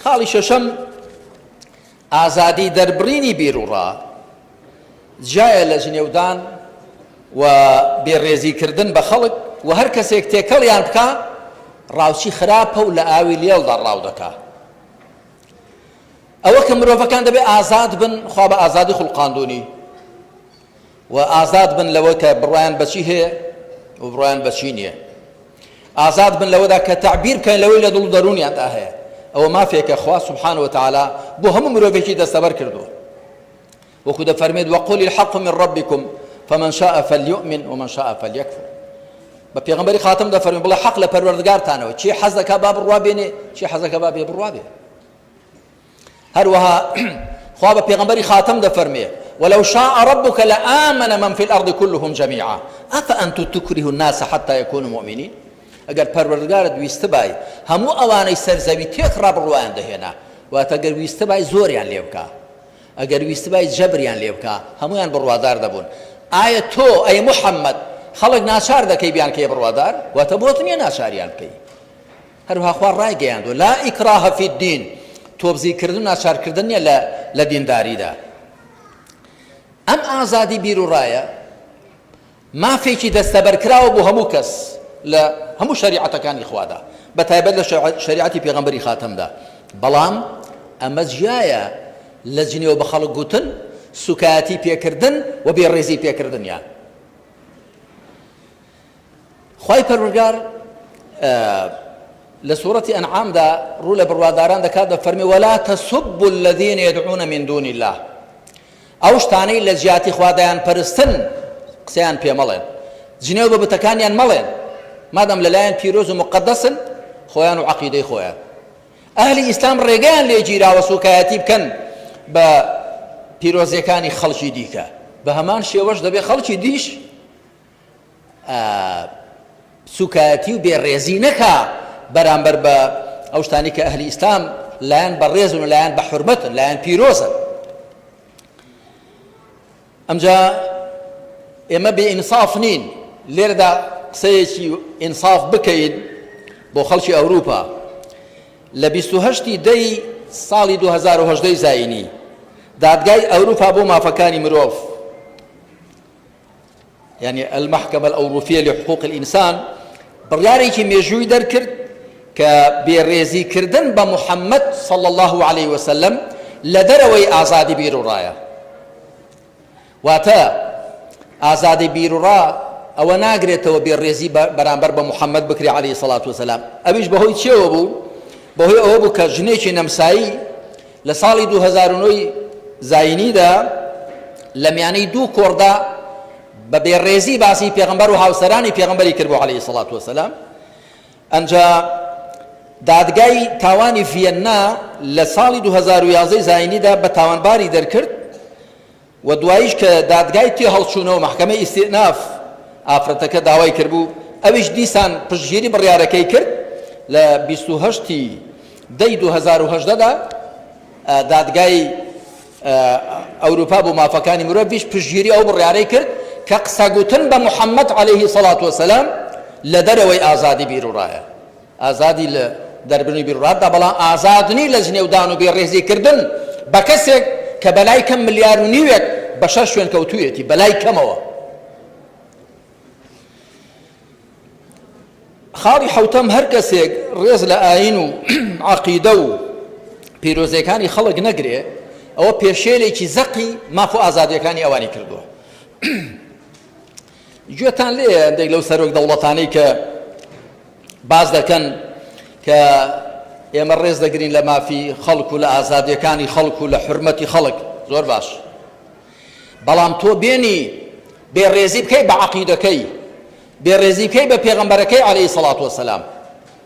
خاڵی شەشەم ئازادی دەربڕینی بیروڕا جیایە لە جنێودان و بێڕێزی کردن بە خەڵک و هەر کەسێک تێکەڵیان بکا ڕاوچی خراپە و لە ئاوی لێڵدا ڕاو دەکا. ئەوە کە مرۆڤەکان دەبێ ئازاد بن خوا بە ئازادی خوڵقاندونی و ئازاد بن لەوە کە بڕوایان بەچی هەیە و بڕوایان بەچی نییە. ئازاد بن لەوەدا کە تەعبیر بکەن لەوەی لە دڵ و دەروونیاندا هەیە، ئەوە مافێکە خوا سبحانە وتعالی بۆ هەموو مرۆڤێکی دەستەبەر کردووە، وەکو دەفەرمێت وقل الحق من ربکم فمن شاء فلیؤمن ومن شاء فلیکفر. بە پێغەمبەری خاتم دەفەرمێ بڵێ حەق لە پەروەردگارتانەوە، کێ حەز دەکا با بڕوا بێنێ، کێ حەز دەکا با بێ بڕوا بێ. هەروەها خوا بە پێغەمبەری خاتەم دەفەرمێ ولو شاء ربك لآمن من في الأرض كلهم جميعا أفأنت تكره الناس حتى يكونوا مؤمنين. ئەگەر پەروەردگارت ویستبای هەموو ئەوانەی سەر زەوی تێکڕا بڕوایان دەهێنا، واتە گەر ویستبای زۆریان لێ بکا، ئەگەر ویستبای جەبریان لێ بکا هەموویان بڕوادار دەبوون. ئایا تۆ ئەی محەممەد خەڵک ناچار دەکەی بیانکەیە بڕوادار؟ واتە بۆت نییە ناچاریان بکەی. هەروەها خوا ڕایگەیاندووە، لا اکراه فی الدین، تۆبزیکردن و ناچارکردن نییە لە لە دینداریدا. ئەم ئازادی بیروڕایە مافێکی دەستەبەرکراوە بۆ هەموو کەس لە هەموو شەریعەتەکانی خوادا، بە تایبەت لە شەریعەتی پێغەمبەری خاتەمدا، بەڵام ئەمە جیایە لە جنێو بە خەڵک گوتن، سوکایەتی پێکردن و بێڕێزی پێکردنیان. خوای پەروەردگار لە سورەتی ئەنعامدا ڕوو لە بڕواداران دەکات دەفەرمێ ولا تسبوا الذين يدعون من دون الله ئەو شتانەی لە جیاتی خوا دەیان پەرستن قسەیان پێ مەڵێن جنێو بە بتەکانیان مەڵێن مادام لەلایەن پیرۆز و مقدسن خۆیان و عەقیدەی خۆیان ئەهلی ئیسلام ڕێگەیان لێ گیراوە سوکایەتی بکەن بە پیرۆزیەکانی خەڵکی دیکە بە هەمان شێوەش دەبێ خەڵکی دیش سوکایەتی و بێ ڕێزی نەکا بەرامبەر بە ئەو شتانی کە ئەهلی ئیسلام لایەن بەڕێزن و لایەن بە حورمەتن لایەن پیرۆزن. ئەمجا ئێمە بێ ئینساف نین لێرەدا قسەیەکی ئینساف بکەین بۆ خەڵکی ئەوروپا لە 28 دەی ساڵی 2018 زایینی دادگای ئەوروپا بۆ مافەکانی مرۆڤ یانی المحکمە الاوروپیە لحقوق الانسان بڕیارێکی مێژووی دەرکرد کە بێڕێزی کردن بە محەممەد صلی الله علیه وسلم لە دەرەوەی ئازادی بیروڕایە واتە ئازادی بیروڕا ئەوە ناگرێتەوە بێڕێزی بەرامبەر بە محەممەد بکرێ عەلەیهی سەڵات وسەلام ئەویش بەهۆی چێوە بوو بەهۆی ئەوە بوو کە ژنێکی نەمسایی لە ساڵی 2009 زایینیدا لە میانەی دوو کۆڕدا بە بێڕێزی باسی پێغەمبەر و هاوسەرانی پێغەمبەری کرد بۆ عەلەیهی سەڵات وەسەلام ئەنجا دادگای تاوانی ڤیەننا لە ساڵی 2011 زایینیدا بە تاوانباری دەرکرد و دواییش کە دادگای تێهەڵچوونەوە، محکمەی استئناف، ئافرەتەکە داوای کردبوو، ئەویش دیسان پشتگیری بڕیارەکەی کرد، لە 28 ی دەی 2018 دا دادگای ئەوروپا بۆ مافەکانی مرۆڤیش پشتگیری ئەو بڕیارەی کرد کە قسەگوتن بە محەممەد عەلەیهی سەڵات وەسەلام لە دەرەوەی ئازادی بیروڕایە. ئازادی لە دەربرنی بیروڕادا، بەڵام ئازاد نی لە جنێودان و بێڕێزی کردن بە کەسێک کە بەلای کەم ملیار و نیوێک بەشەر شوێنکەوتوویەتی، بەلای کەمەوە. خاڵی حەوتەم، هەر کەسێک ڕێز لە ئایین و عەقیدە و پیرۆزیەکانی خەڵک نەگرێ، ئەوە پێشێلێکی زەقی ماف و ئازادیەکانی ئەوانی کردووە. گوێتان لێیە هەندێک لەو سەرۆک دەوڵەتانەی کە باس دەکەن کە ئێمە ڕێز دەگرین لە مافی خەڵک و لە ئازادیەکانی خەڵک و لە حرمەتی خەڵک زۆر باش بەڵام تۆ بێنی بێڕێزی بکەی بە عەقیدەکەی بێڕێزی بکەی بە پێغەمبەرەکەی عەلەیهی سەڵات وەسەلام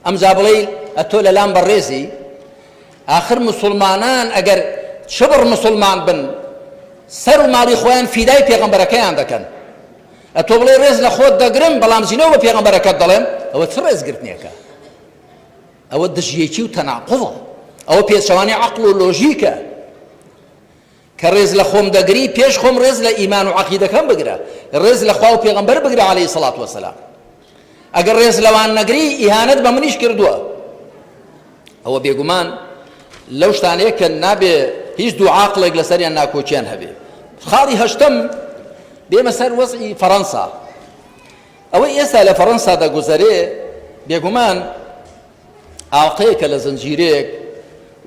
ئەمجا بڵێی ئەتۆ لەلام بەڕێزی ئاخر مسوڵمانان ئەگەر چ بڕ مسوڵمان بن سەر و ماڵی خۆیان فیدای پێغەمبەرەکەیان دەکەن ئەتۆ بڵێ ڕێز لە خۆت دەگرم بەڵام جنێو بە پێغەمبەرەکەت دەڵێم ئەوە چ ڕێزگرتنێکە ئەوە دژیەکی و تەناقوضە ئەوە پێچەوانەی عەقڵ و لۆژیکە کە ڕێز لە خۆم دەگری پێش خۆم ڕێز لە ئیمان و عەقیدەکەم بگرە ڕێز لە خوا و پێغەمبەر بگرە عەلەیهی سەڵات وەسەلام ئەگەر ڕێز لەوان نەگری ئیهانەت بە منیش کردووە ئەوە بێگومان لەو شتانەیە کە نابێ هیچ دوو عاقڵێک لەسەریان ناکۆکیان هەبێ خاڵی هەشتەم بێمە سەر وەزعی فەڕەنسا ئەوەی ئێستا لە فەڕەنسا دەگوزەرێ بێگومان ئاڵقەیەکە لە زنجیرەیەک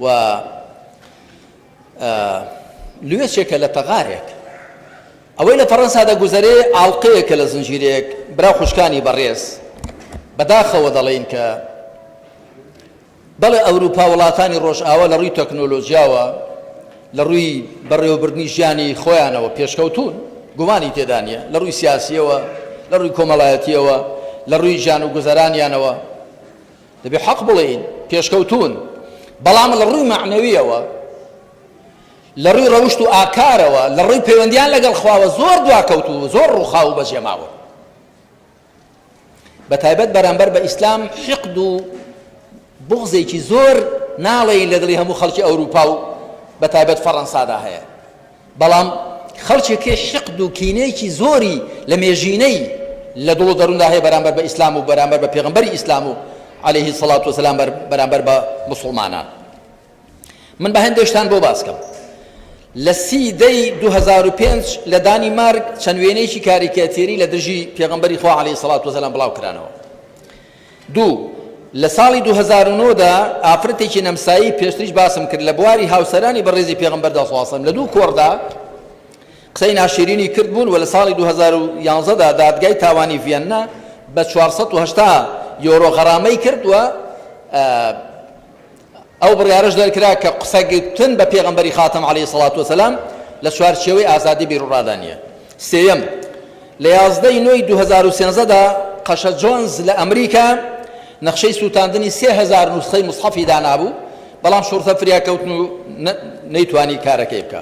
و لوێچێکە لە تەغارێک. ئەوەی لە فەڕەنسا دەگوزەرێ ئاڵقەیەکە لە زنجیرەیەک. برا خوشکانی بەڕێز، بەداخەوە دەڵێین کە بەڵێ ئەوروپا وڵاتانی ڕۆژئاوا لە ڕووی تەکنۆلۆژیاوە، لە ڕووی بەڕێوەبردنی ژیانی خۆیانەوە پێشکەوتوون، گومانی تێدا نییە، لە ڕووی سیاسییەوە، لە ڕووی کۆمەڵایەتییەوە، لە ڕووی ژیان و گوزەرانیانەوە، دەبێ حەق بڵێین پێشکەوتوون، بەڵام لە ڕووی مەعنەوییەوە، لە ڕووی ڕەوشت و ئاکارەوە، لە ڕووی پەیوەندییان لەگەڵ خواوە زۆر دواکەوتوو و زۆر ڕووخاو و بەجێماون. بە تایبەت بەرامبەر بە ئیسلام حیقد و بوغزێکی زۆر ناڵێین لە دڵی هەموو خەڵکی ئەوروپا و بە تایبەت فەڕەنسادا هەیە بەڵام خەڵکێک حیقد و کینەیەکی زۆری لە مێژینەی لە دڵ و دەرووندا هەیە بەرامبەر بە ئیسلام و بەرامبەر بە پێغەمبەری ئیسلام و عەلەیهی سەڵات وسلام بەرامبەر بە موسڵمانان. من بە هەندێکتان بۆ باس کەم. لە سی دەی 2005 لە دانیمارک چەند وێنەیەکی کاریکاتێری لە دژی پێغەمبەری خوا عەلەیهی سەڵات وسلام بڵاو کرانەوە. دوو، لە ساڵی 2009 دا ئافرەتێکی نەمسایی پێشتریش باسم کرد لە بواری هاوسەرانی بەڕێزی پێغەمبەردا صلی الله علیه و سلم لە دوو کۆڕدا قسەی ناشیرینی کرد بوون و لە ساڵی 2011 دا دادگای تاوانی ڤیەننا بە 480 یۆرۆ غەرامەی کرد و ئەو بڕیارەش دەرکرا کە قسەگوتن بە پێغەمبەری خاتەم عەلەیهی سەڵات وەسەلام لە چوارچێوەی ئازادی بیروڕادا نییە. سێیەم، لە 11 ی نۆی 2013 دا قەشە جۆنز لە ئەمریکا نەخشەی سووتاندنی 3000 نوسخەی موسحەفی دانابوو، بەڵام شوڕتە فریا کەوتن و نەیتوانی کارەکەی بکا.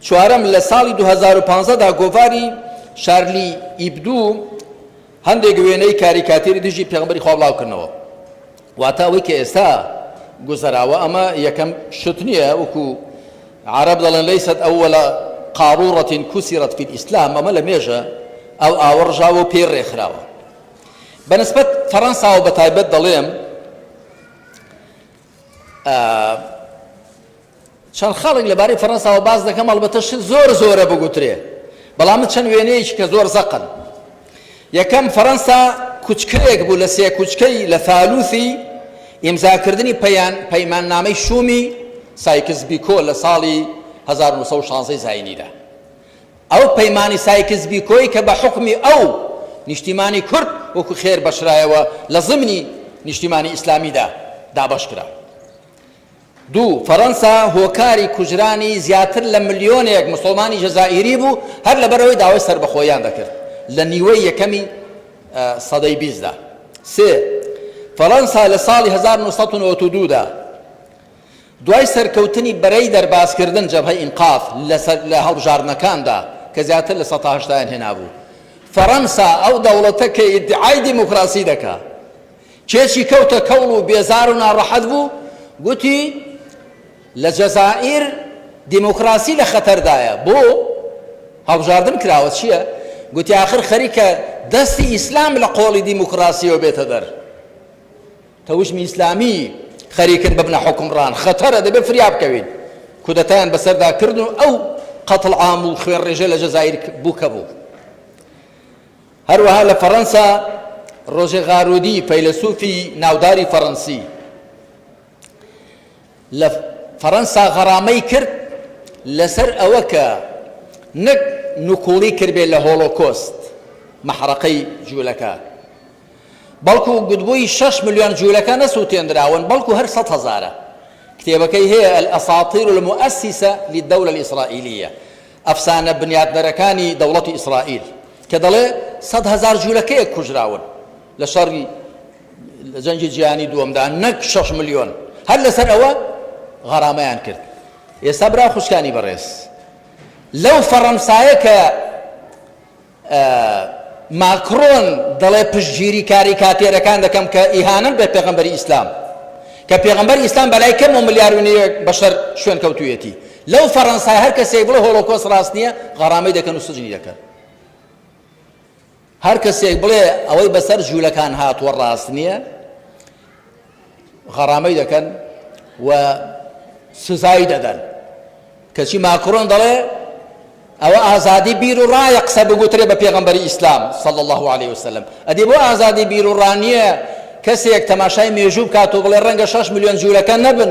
چوارەم، لە ساڵی 2015 دا گۆڤاری شارلی ئیبدو هەندێک وێنەی کاریکاتێری دژی پێغەمبەری خوا بڵاوکردنەوە. واتە ئەوەی کە ئێستا گوزەراوە ئەمە یەکەم شت نییە وەکو عەرەب دەڵێن لەیست ئەوەلە قاڕوڕەتین کسرت فی الاسلام ئەمە لە مێژە ئەو ئاوە ڕژاوە و پێی ڕێکخراوە بەنسبەت فەڕەنساوە بە تایبەت دەڵێم چەند خاڵێک لەبارەی فەرەنساوە باس دەکەم، ئەڵبەتە شت زۆر زۆرە بگوترێ، بەڵام من چەند وێنەیەکی کە زۆر زەقن. یەکەم، فەرەنسا کوچکەیەک بوو لە سێ کوچکەی لە ثالوثی ئیمزاکردنی پەیان پەیماننامەی شوومی سایکس بیکۆ لە ساڵی 1916 زاینیدا. ئەو پەیمانی سایکس بیکۆی کە بە حوکمی ئەو نیشتیمانی کورد وەکو خێر بەشرایەوە لە زمنی نیشتیمانی ئیسلامیدا دابەش کرا. دوو، فەرەنسا هۆکاری کوژرانی زیاتر لە ملیۆنێک مسوڵمانی جەزائیری بوو هەر لەبەرئەوەی داوای سەربەخۆییان دەکرد لە نیوەی یەکەمی سەدەی بیستدا. سێ، فەرەنسا لە ساڵی 1992 دا دوای سەرکەوتنی بەرەی دەربازکردن جەبهەی ئینقاذ لە هەڵبژاردنەکاندا کە زیاتر لە سەتا هەشتایان هێنابوو، فەرەنسا ئەو دەوڵەتە کە ئیدعای دیموکراسی دەکا، کێچی کەوتە کەوڵ و بێزار و ناڕەحەت بوو، گوتی، لە جەزائیر دیموکراسی لە خەتەردایە، بۆ؟ هەڵبژاردن کراوە، چییە؟ گوتی، ئاخر خەریکە دەستی ئیسلام لە قۆڵی دیموکراسییەوە بێتە دەر، تەوژمی ئیسلامی خەریکن ببنە حوکمڕان، خەتەرە، دەبێت فریا بکەوین. کودەتایان بەسەردا کردن و ئەو قەتڵ عام و خوێنڕێژە لە جەزائیر بوو کە بوو. هەروەها لە فەڕەنسا ڕۆژێ غارودی فەیلەسوفی ناوداری فەڕەنسی لە فەڕەنسا غەرامەی کرد لەسەر ئەوە کە نەک نکوڵی کردبێ لە هۆڵۆکۆست مەحرەقەی جوولەکە بەڵکو گوتبووی 6 ملیۆن جوولەکە نەسووتێندراون بەڵکو هەر 100 هەزارە کتێبەکەی هەیە الأساطير المؤسسة للدولة الإسرائيلية ئەفسانە بنیاتنەرەکانی دەوڵەتی ئیسرائیل کە دەڵێ 100,000 جوولەکەیەک کوژراون لە شەڕی لە جەنگی جیهانی دووەمدا نەک 6 ملیۆن هەر لەسەر ئەوە غەرامەیان کرد ئێستا برا خوشکانی بەڕێز لەو فەڕەنسایە کە ماکرۆن دەڵێ پشتگیری کاریکاتێرەکان دەکەم کە ئیهانەن بە پێغەمبەری ئیسلام کە پێغەمبەری ئیسلام بەلای کەمەوە ملیار و نیوێک بەشەر شوێن کەوتوویەتی لەو فەڕەنسای هەر کەسێک بڵێ هۆڵۆکۆست ڕاست نییە غەرامەی دەکەن و سجنی دەکەن هەر کەسێک بڵێ ئەوەی بەسەر جوولەکان هاتووە ڕاست نییە غەرامەی دەکەن و سزای دەدەن کەچی ماکرۆن دەڵێ ئەوە ئازادی بیر و ڕایە قسە بگوترێ بە پێغەمبەری ئیسلام صلی الله علیه وسلم ئەدی بۆ ئازادی بیر و ڕا نییە کەسێک تەماشای مێژوو بکات و بڵێ ڕەنگە 6 ملیۆن جوولەکە نەبن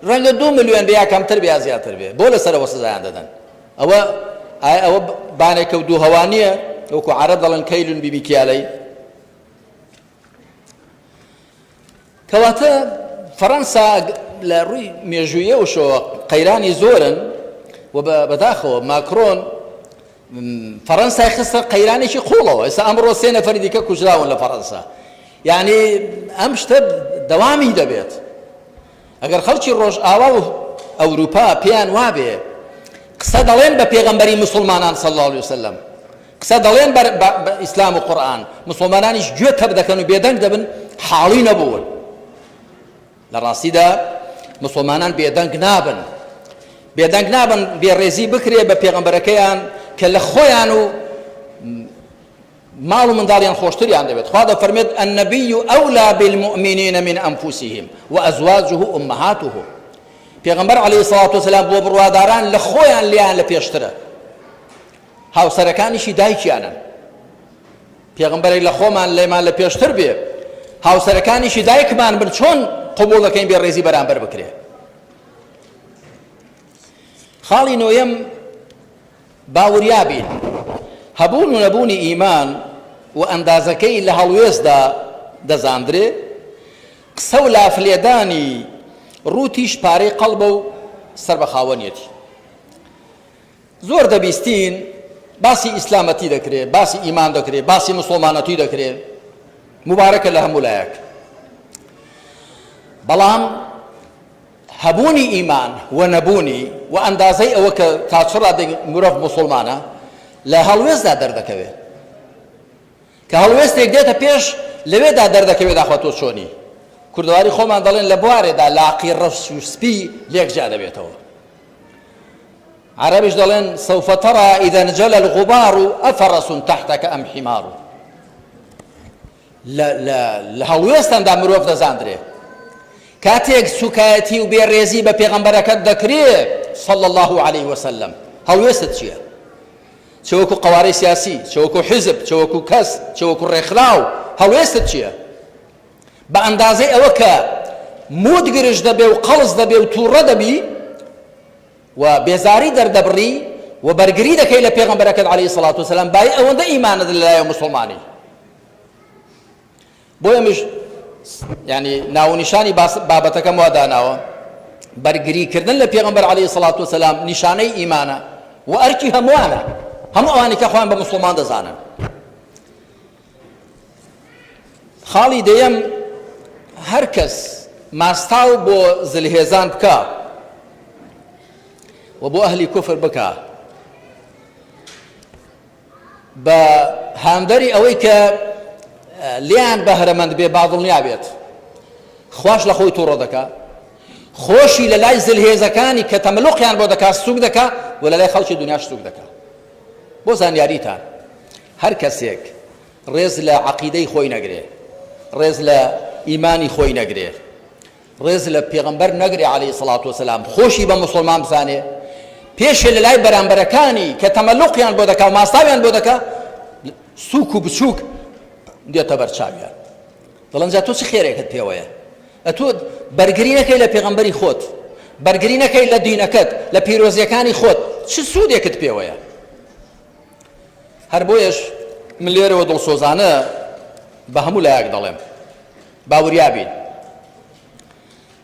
ڕەنگە دو ملیۆن بێ یا کەمتر بێ یا زیاتر بێ بۆ لەسەرەوە سزایان دەدەن ئەوە ئایا ئەوە بانێکە و دوو هەوا نییە وەکو عەرەب دەڵێن کەیلون بیبیکیالەی کەواتە فەڕەنسا لە ڕووی مێژوویەوەشەوە قەیرانی زۆرن و بەداخەوە ماکرۆن فەڕەنسای خستە قەیرانێکی قوڵەوە ئێستا ئەمڕۆ سێ نەفەری دیکە کوژراون لە فەڕەنسا یعنی ئەم شتە دەوامی دەبێت ئەگەر خەڵکی ڕۆژئاوا و ئەوروپا پێیان وابێ قسە دەڵێن بە پێغەمبەری مسلمانان صلی الله علیه وسلم. قسە دەڵێن بە ئیسلام و قورئان، موسڵمانانیش گوێ تەپ دەکەن و بێدەنگ دەبن، حاڵی نەبوون. لە ڕاستیدا موسڵمانان بێدەنگ نابن، بێدەنگ نابن بێڕێزی بکرێ بە پێغەمبەرەکەیان کە لە خۆیان و ماڵ و منداڵیان خۆشتریان دەوێت. خوا دەفەرمێت النبی اولی بالمؤمنین من انفسهم وازواجه امهاتهم. پێغەمبەر علیه الصلاة والسلام بۆ بڕواداران لە خۆیان لێیان لە پێشترە. هاوسەرەکانیشی دایکیانن. پێغەمبەرێک لە خۆمان لێمان لە پێشتر بێ، هاوسەرەکانیشی دایکمان بن، چۆن قبوڵ دەکەین بێ ڕێزی بەرامبەر بکرێ؟ خاڵی نۆیەم با وریا بین. هەبوون و نەبوونی ئیمان و ئەندازەکەی لە هەڵوێستدا دەزاندرێ، قسە و لافلێدانی ڕووتیش پارەی قەڵبە و سەر بە خاوەنیەتی. زۆر دەبیستین باسی ئیسلامەتی دەکرێ، باسی ئیمان دەکرێ، باسی مسوڵمانەتی دەکرێ، موبارەکە لە هەموو لایەک. بەڵام هەبوونی ئیمان و نەبوونی و ئەندازەی ئەوە کە تا چ ڕادەیەک مرۆڤ موسڵمانە لە هەڵوێستدا دەردەکەوێ. کە هەڵوێستێک دێتە پێش لەوێدا دەردەکەوێ داخوا تۆ چۆنی. کوردەواری خۆمان دەڵێن لە بوارێدا لاقی ڕەش و سپی لێک جیا دەبێتەوە. عەرەبیش دەڵێن سوف ترى اذا انجلى الغبار افرس تحتك ام حمار. لە هەڵوێستاندا مرۆڤ دەزاندرێ. کاتێک سوکایەتی و بێڕێزی بە پێغەمبەرەکەت دەکرێ صلی اللە علیه وسلم هەڵوێستت چییە؟ چ وەکو قەوارەی سیاسی، چ وەکو حیزب، چ وەکو کەس، چ وەکو ڕێکخراو هەڵوێستت چییە؟ بە ئەندازەی ئەوە کە موت گرژ دەبێ و قەڵس دەبێ و تووڕە دەبی و بێزاری دەردەبڕی و بەرگری دەکەی لە پێغەمبەرەکەت عەلەیهی سڵات وسلام بای ئەوەندە ئیمانت لەلایە موسڵمانی. بۆیە منیش یعنی ناونیشانی بابەتەکەم وا داناوە بەرگری کردن لە پێغەمبەر عەلەیهی سڵات وسلام نیشانەی ئیمانە و ئەرکی هەمووانە هەموو ئەوانی کە خۆیان بە موسڵمان دەزانن. خاڵی دەیەم هەر کەس ماستاو بۆ زلهێزان بکا و بۆ ئەهلی کوفر بکا بە هاندەری ئەوەی کە لێیان بەهرەمەند بێ با دڵنیا بێت خواش لە خۆی تووڕە دەکا خۆشی لە لای زلهێزەکانی کە تەملوقیان بۆ دەکا سوک دەکا و لە لای خەڵکی دنیاش سوک دەکا. بۆ زانیاریتان هەر کەسێک ڕێز لە عەقیدەی خۆی نەگرێ، ڕێز لە ئیمانی خۆی نەگرێ، ڕێز لە پێغەمبەر نەگرێ عەلەیهی سڵات وسلام، خۆشی بە موسڵمان بزانێ، پێشێ لە لای بەرامبەرەکانی کە تەمەلوقیان بۆ دەکا و ماستاویان بۆ دەکا سووک و بچووک دێتە بەر چاویان. دەڵێن جا تۆ چ خێرێکت پێوەیە؟ ئەتۆ بەرگری نەکەی لە پێغەمبەری خۆت، بەرگری نەکەی لە دینەکەت، لە پیرۆزیەکانی خۆت، چ سوودێکت پێوەیە؟ هەر بۆیەش من لێرەوە دڵسۆزانە بە هەموو لایەک دەڵێم با وریا بین.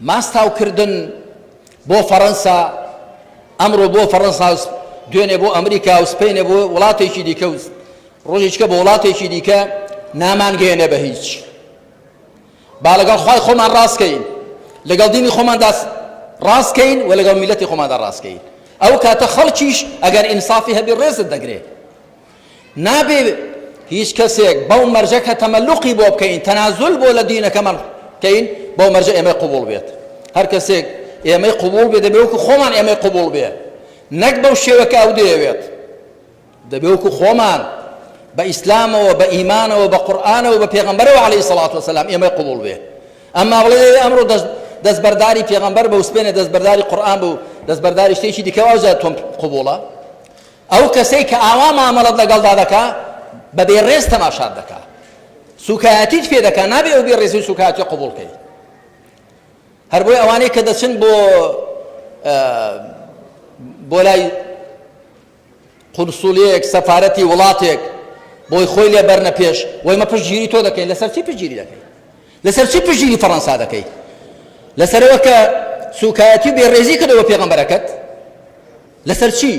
ماستاوکردن بۆ فەڕەنسا ئەمڕۆ بۆ فەڕەنسا و دوێنێ بۆ ئەمریکا و سپەینێ بۆ وڵاتێکی دیکە و ڕۆژێکە بۆ وڵاتێکی دیکە نامانگەیەنێ بە هیچ. با لەگەڵ خوای خۆمان ڕاست کەین، لەگەڵ دینی خۆماندا ڕاست کەین و لەگەڵ میلەتی خۆماندا ڕاست کەین. ئەو کاتە خەڵکیش ئەگەر ئینسافی هەبی ڕێزت دەگرێ. نابێ هیچ کەسێک بەو مەرجە کە تەمەلوقی بۆ بکەین، تەنازول بۆ لە دینەکەمان بکەین، بەو مەرجە ئێمەی قبوڵ بێت. هەر کەسێک ئێمەی قبوڵ بێ دەبێ وەکو خۆمان ئێمەی قبوڵ بێ، نەک بەو شێوە کە ئەو دەیەوێت. دەبێ وەکو خۆمان بە ئیسلامەوە، بە ئیمانەوە، بە قورئانەوە، بە پێغەمبەرەوە عەلەیهی سەڵات وەسەلام ئێمەی قبوڵ بێ. ئەمما بڵێ ئەمڕۆ دەستبەرداری پێغەمبەر بە و سپێنێ دەستبەرداری قورئان بە و دەستبەرداری شتێکی دیکە ئەوجا تۆم قبوڵە. ئەو کەسەی کە ئاوا مامەڵەت لەگەڵدا دەکا بە بێڕێز تەماشات دەکا، سوکایەتیت پێ دەکا، نابێ ئەو بێڕێزی و سوکایەتیە قبوڵ کەی. هەر بۆیە ئەوانەی کە دەچن بۆ بۆ لای قونسوڵیەک، سەفارەتی وڵاتێک بۆی خۆی لێ بەرنە پێش، وەی مە پشتگیری تۆ دەکەین، لەسەر چی پشتگیری دەکەی؟ لەسەر چی پشتگیری فەڕەنسا دەکەی؟ لەسەرەوە کە سوکایەتی و بێڕێزی کردەوە پێغەمبەرەکەت؟ لەسەر چی؟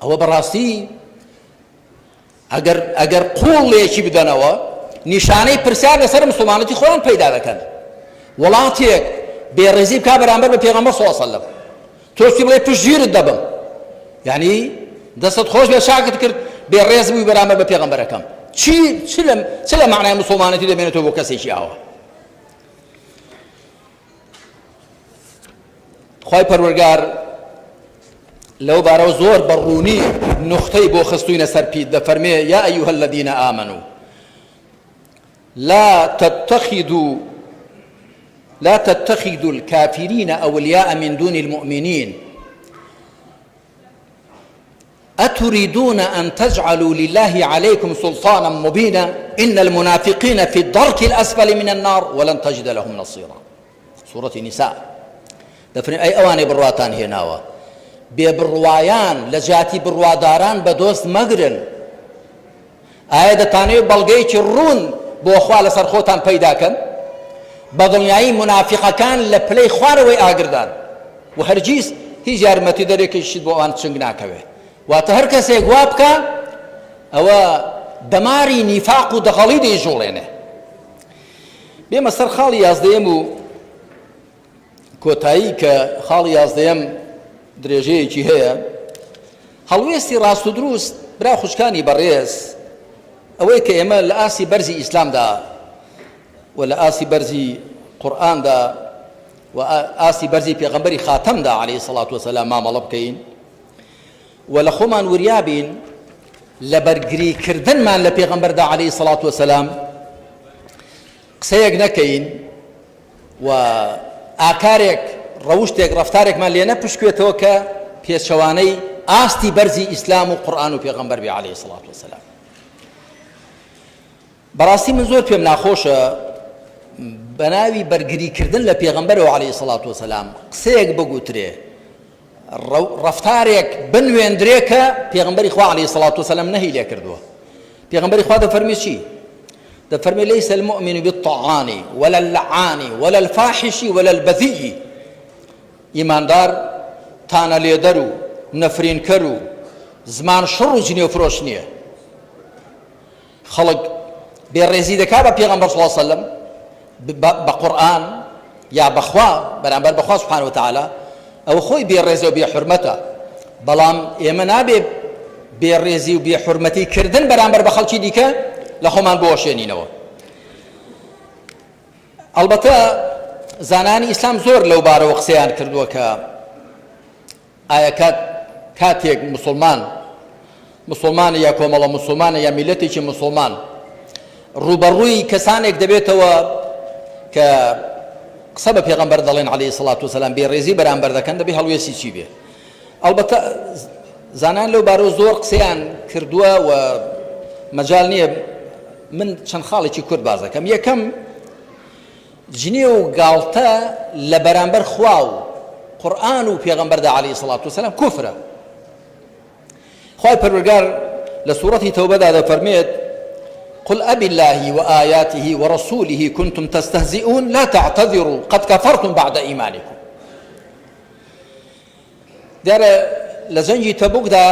ئەوە بەڕاستی ئەگەر ئەگەر قوڵ لێکی بدەنەوە نیشانەی پرسیار لەسەر مسلمانەتی خۆیان پەیدا دەکەن. وڵاتێک بێڕێزی بکا بەرامبەر بە پێغەمبەر صلی الله علیه وسلم، تۆ چی بڵێ پشتگیرت دەبم، یعنی دەستت خۆش بێ چاکت کرد. بێ ڕێز بووی بەرامبەر بە پێغەمبەرەکەم چی چ لە چ لە مەعنای موسڵمانەتی دەمێنێتەوە بۆ کەسێکی ئاوا؟ خوای پەروەرگار لەو بارەوە زۆر بە ڕوونی نوختەی بۆ خستوینە سەر پیت دەفەرمێ یا ئەیها الذین آمنوا لا تتخذوا لا تتخذوا الكافرين أولياء من دون المؤمنين أتريدون أن تجعلوا لله عليكم سلطانا مبينا إن المنافقين في الدرك الأسفل من النار ولن تجد لهم نصيرا سورەتی نیساء دەفرێن ئەی ئەوانەی بڕواتان هێناوە بێ بڕوایان لە جیاتی بڕواداران بە دۆست مەگرن ئایا دەتانەوێت بەڵگەیەکی ڕوون بۆ خوا لەسەر خۆتان پەیدا کەن؟ بە دڵنیایی مونافیقەکان لە پلەی خوارەوەی ئاگردان و هەرگیز هیچ یارمەتیدەرێکیشت بۆ ئەوان چنگ ناکەوێت. واتە هەر کەسێک وا بکا ئەوە دەماری نیفاق و دەغەڵی دەیجوڵێنێ. بێمە سەر خاڵی یازدەیەم و کۆتایی کە خاڵی یازدەیەم درێژەیەکی هەیە، هەڵوێستی ڕاست و دروست برا خوشکانی بەڕێز ئەوەی کە ئێمە لە ئاستی بەرزی ئیسلامدا و لە ئاستی بەرزی قورئاندا و ئاستی بەرزی پێغەمبەری خاتەمدا عەلەیهی سەڵات وەسەلام مامەڵە بکەین و لە خۆمان وریا بین لە بەرگری کردنمان لە پێغەمبەردا عەلەیهی سەڵات وەسەلام قسەیەک نەکەین و ئاکارێک، ڕەوشتێک، ڕەفتارێکمان لێ نەپشکوێتەوە کە پێچەوانەی ئاستی بەرزی ئیسلام و قورئان و پێغەمبەر بێ عەلەیهی سڵات وسلام. بەڕاستی من زۆر پێم ناخۆشە بەناوی بەرگریکردن لە پێغەمبەرەوە عەلەیهی سڵات وسلام قسەیەک بگوترێ ڕەفتارێک بنوێندرێ کە پێغەمبەری خوا عەلەیهی سڵات وسلام نەهی لێ کردووە. پێغەمبەری خوا دەفەرمێ چی؟ دەفەرمێ ليس المؤمن بالطعان ولا اللعان ولا الفاحش ولا البذيء ئیماندار تانە لێدەر و نەفرینکەر و زمان شڕ و جنێو فرۆش نییە. خەڵک بێڕێزی دەکا بە پێغەمبەر صلی اللە علیە وسلم بە قورئان یا بەخوا بەرامبەر بەخوا سبحانه وتعالی ئەوە خۆی بێڕێزە و بێحورمەتە بەڵام ئێمە نابێ بێڕێزی و بێحورمەتی کردن بەرامبەر بە خەڵکی دیکە لە خۆمان بۆشێنینەوە ئەڵبەتە زانانی ئیسلام زۆر لەو بارەوە قسەیان کردووە کە ئایا کات کاتێک موسڵمان موسڵمانە یا کۆمەڵە موسڵمانە یا میلەتێکی موسڵمان ڕووبەڕووی کەسانێک دەبێتەوە کە قسە بە پێغەمبەر دەڵێن عەلەیهی سڵات وسلام بێڕێزی بەرامبەر دەکەن دەبێ هەڵوێستی چی بێ ئەڵبەتە زانان لەو بارەوە زۆر قسەیان کردووە و مەجال نییە من چەند خاڵێکی کورت باز دەکەم یەکەم جنێو و گاڵتە لە بەرامبەر خوا و قورئان و پێغەمبەردا علیە سڵات وسلام کوفرە. خوای پەروەردگار لە سوڕەتی تەوبەدا دەفەرمێت قل أب الله وآياته ورسوله كنتم تستهزئون لا تعتذروا قد كفرتم بعد إيمانكم دیارە لە جەنگی تەبوکدا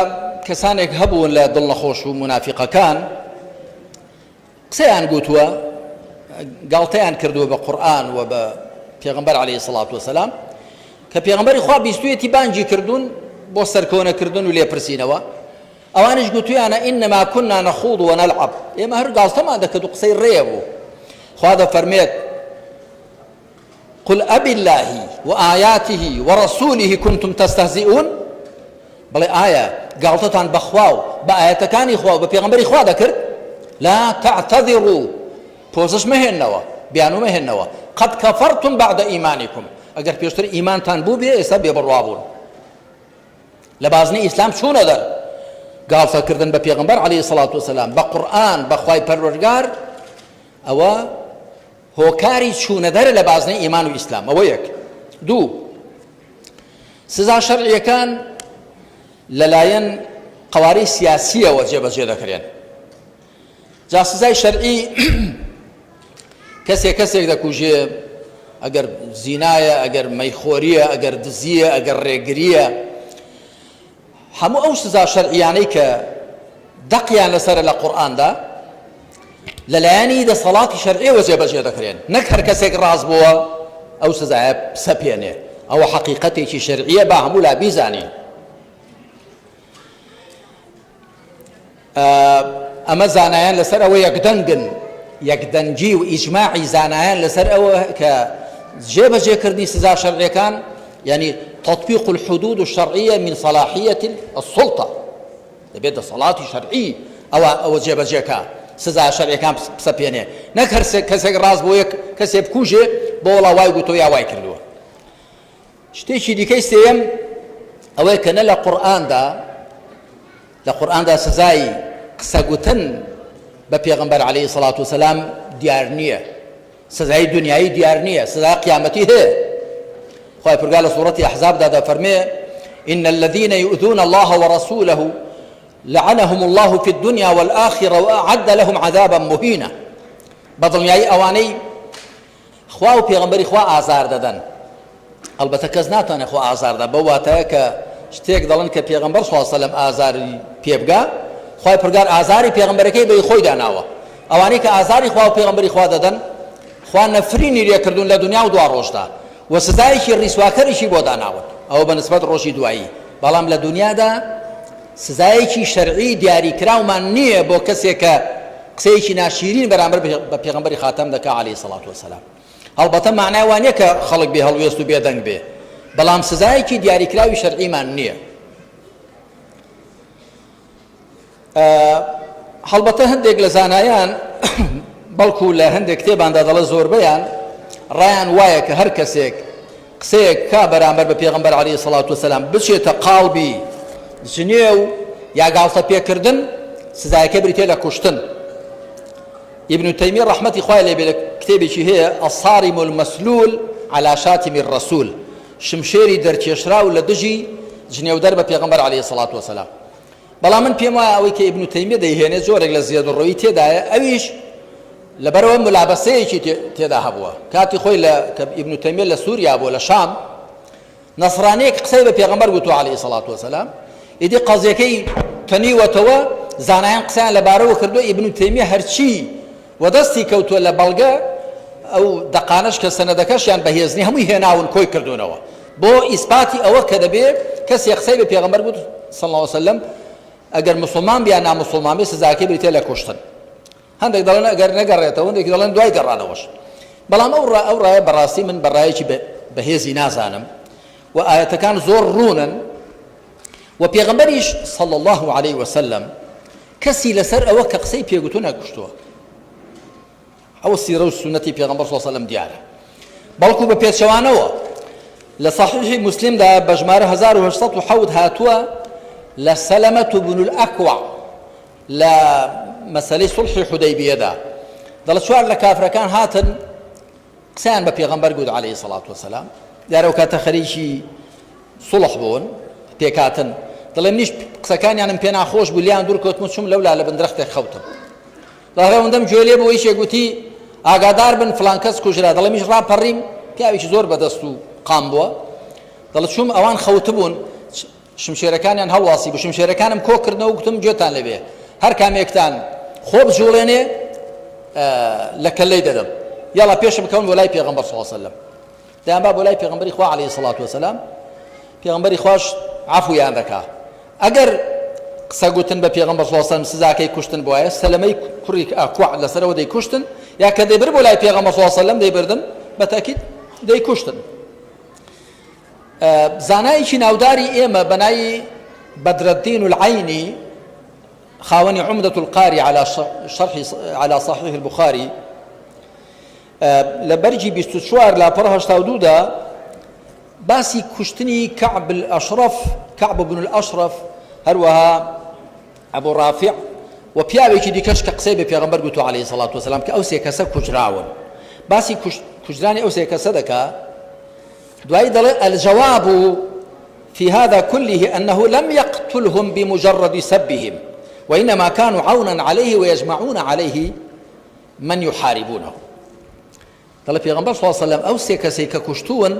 کەسانێک هەبوون لە دڵنەخۆش و مونافیقەکان قسەیان گوتووە، گاڵتەیان کردووە بە قورئان و بە پێغەمبەر عەلەیهی سڵات وسلام، کە پێغەمبەری خوا بیستوویەتی بانگی کردوون بۆ سەرکۆنەکردن و لێپرسینەوە، ئەوانیش گوتویانە انما كنا نخوض ونلعب، ئێمە هەر گاڵتەمان دەکرد و قسەی ڕێ بوو. خوا دەفەرمێت قل أبالله وآیاته ورسوله کنتم تستهزئون بڵێ ئایا گاڵتەتان بە خوا و بە ئایەتەکانی خوا و بە پێغەمبەری خوا دەکرد لا تعتذروا پۆزش مەهێنەوە بیانو مەهێنەوە قد كفرتم بعد إيمانكم ئەگەر پێشتر ئیمانتان بوو بێ ئێستا بێبڕوا بوون لە بازنەی ئیسلام چوونە دەر گاڵتەکردن بە پێغەمبەر عەلەیهی سەڵات وسەلام بە قورئان بە خوای پەروەردگار ئەوە هۆکاری چوونەدەرە لە بازنەی ئیمان و ئیسلام ئەوە یەک دوو سزا شەرعیەکان لەلایەن قەوارەی سیاسیەوە جێبەجێ دەکرێن جا سزای شەرعی کەسێک کەسێک دەکوژێ ئەگەر زینایە ئەگەر مەیخۆریە ئەگەر دزیە ئەگەر ڕێگریە هەموو ئەو سزا شەرعیانەی کە دەقیان لەسەرە لە قورئاندا لەلایەنی دەسەڵاتی شەرعیەوە جێبەجێ دەکرێن نەک هەر کەسێک ڕاست بووە ئەو سزایە بسەپێنێ ئەوە حەقیقەتێکی شەرعیە با هەموو لا بیزانین. ئەمە زانایان لەسەر ئەوە یەکدەنگن، یەکدەنگی و ئیجماعی زانایان لەسەر ئەوە کە جێبەجێکردنی سزا شەرعیەکان یعنی تطبیق الحدود الشرعیە من صلاحیە السلطە دەبێت دەسەڵاتی شەرعی ئەوە ئەوە جێبەجێکا سزا شەرعیەکان بسەپێنێ نەک هەر کەسێک ڕاست بۆ یەک کەسێ بکوژێ بۆ وڵا وای گوتۆ یا وای کردووە. شتێکی دیکەی سێیەم ئەوەیە کە نە لە قورئاندا لە قورئاندا سزای قسەگوتن بە پێغەمبەر عەلەیهی سەڵات وسەلام دیار نییە، سزای دنیایی دیار نییە، سزای قیامەتی هەیە. خوای پەروەردگار لە سوڕەتی ئەحزابدا دەفەرمێ إن الذين يؤذون الله ورسوله لعنهم الله في الدنيا والآخرة وأعد لهم عذابا مهينا. بەدڵنیایی ئەوانەی خوا و پێغەمبەری خوا ئازار دەدەن. ئەڵبەتە کەس ناتوانێت خوا ئازار دا بەو واتایە کە شتێک دەڵێن کە پێغەمبەر صلی اللە علیه و ئازاری پێ بگا، خوای پەروەردگار ئازاری پێغەمبەرەکەی بە خۆی داناوە. ئەوانەی کە ئازاری خوا و پێغەمبەری خوا دەدەن خوا نەفرینی لێکردوون لە دنیا و دوا ڕۆژدا و سزایەکی ڕیسواکەریشی بۆ داناون، ئەوە بە نسبەت ڕۆژی دوایی. بەڵام لە دنیادا سزایەکی شەرعی دیاریکراومان نییە بۆ کەسێک کە قسەیەکی ناشیرین بەرامبەر بە پێغەمبەری خاتەم دەکا علیە سڵات وسلام. هەڵبەتە مانای وا نییە کە خەڵک بێ هەڵوێست و بێدەنگ بێ، بەڵام سزایەکی دیاریکراوی شەرعیمان نییە. هەڵبەتە هەندێک لە زانایان بەڵکو لە هەندێک کتێباندا دەڵێ زۆربەیان ڕایان وایە کە هەر کەسێک قسەیەک کا بەرامبەر بە پێغەمبەر عەلەیهی سەڵات وسەلام بچێتە قاڵبی جنێو یا گاڵتە پێکردن سزایەکە بریتیە لە کوشتن. ابن تەیمیە ڕەحمەتی خوای لێ بێ لە کتێبێکی هەیە الصارم المسلول على شاتم الرسول شمشێری دەرکێشراو لە دژی جنێودەر بە پێغەمبەر عەلەیهی سەڵات وسەلام. بەڵام من پێم وایە ئەوەی کە ئیبن تەیمیە دەیهێنێت جۆرێک لە زێدەڕۆیی تێدایە، ئەویش لەبەرئەوە مولابەسەیەکی تێدا هەبووە. کاتی خۆی لە کە ئیبن تەیمیە لە سووریا بووە لە شام، نەسرانییەک قسەی بە پێغەمبەر گوتووە عەلەیهی سەڵات وەسەلام، ئیدی قەزیەکەی تەنیوەتەوە، زانایان قسەیان لەبارەوە کردووە، ئیبن تەیمیە هەرچی وەدەستی کەوتووە لە بەڵگە، ئەو دەقانەش کە سەنەدەکەشیان بەهێز نیە هەمووی هێناون کۆی کردوونەوە بۆ ئیسپاتی ئەوە کە دەبێ کەسێ قسەی بە پێغەمبەر گوت صلی اللە علیه وسلم ئەگەر موسڵمان بێ یا ناموسڵمان بێ سزاکەی بریتیە لە کوشتن. هەندێک دەڵێن ئەگەر نەگەڕێتەوە، هەندێک دەڵێن دوای گەڕانەوەش. بەڵام ئەو ڕا ئەو ڕایە بەڕاستی من بە ڕایەکی بەهێزی نازانم و ئایەتەکان زۆر ڕوونن و پێغەمبەریش صلی اللە علیه وسلم کەسی لەسەر ئەوە کە قسەی پێگوتوو نەکوشتووە. ئەوە سیرە و سوننەتی پێغەمبەر صلی اللە علیه وسلم دیارە. بەڵکو بە پێچەوانەوە لە صحیحی موسلمدا بە ژمارە 1807 هاتووە لە سەلەمە بن الأکوع لە مەسەلەی سوڵحی حودەیبیەدا دەڵێ چوار لە کافرەکان هاتن قسەیان بە پێغەمبەر گوت عەلەیهی سەڵات وەسەلام، دیارە ئەو کاتە خەریکی سوڵح بوون پێکهاتن، دەڵێ منیش قسەکانیانم پێ ناخۆش بوو لێیان دوور کەوتم و چووم لەولا لە بن درەختێک خەوتم. دەڵێ ئەوەندەم گوێ لێ بوو یەکێک گوتی ئاگادار بن فڵان کەس کوژرا، دەڵێ منیش ڕاپەڕیم، پیاوێکی زۆر بەدەست و قام بووە، دەڵێ چووم ئەوان خەوتبوون شمشێرەکانیان هەڵواسی بوو، شمشێرەکانم کۆ کردنەوە و گوتم گوێتان لێ بێ، هەر کامێکتان خۆ بجوڵێنێ لە کەللەی دەدەم. یاڵا پێشم بکەون بۆ لای پێغەمبەر صلی اللە علیه وسلم. دەیانبا بۆ لای پێغەمبەری خوا علیه الصلاة والسلام، پێغەمبەری خواش عەفویان دەکا. ئەگەر قسە گوتن بە پێغەمبەر صلی اللە علیه وسلم سزاکەی کوشتن بوایە، سەلەمەی کوڕی ئەکوع لەسەرەوە دەیکوشتن، یا کە دەیبرد بۆ لای پێغەمبەر صلی اللە علیه وسلم دەیبردن، بە تەئکید دەیکوشتن. زانایەکی ناوداری ئێمە بە ناوی بەدرەدین العینی خاوەنی عمدة القاری على شرح على صحیح البخاری لە بەرگی 24 لاپەڕە 82 دا باسی کوشتنی کەعب الأشرف کەعب بن الأشرف هەروەها ئەبو ڕافع و پیاوێکی دیکەش کە قسەی بە پێغەمبەر گوتووە عەلەیهی سەڵات وەسەلام کە ئەو سێ کەسە کوژراون باسی کوژرانی ئەو سێ کەسە دەکا دوایی دەڵێ الجواب في هذا كله أنه لم يقتلهم بمجرد سبهم وإنما كانوا عونا عليه ويجمعون عليه من يحاربونه. دەڵێ پێغەمبەر صلی اللە علیه وسلم ئەو سێ کەسەی کە کوشتوون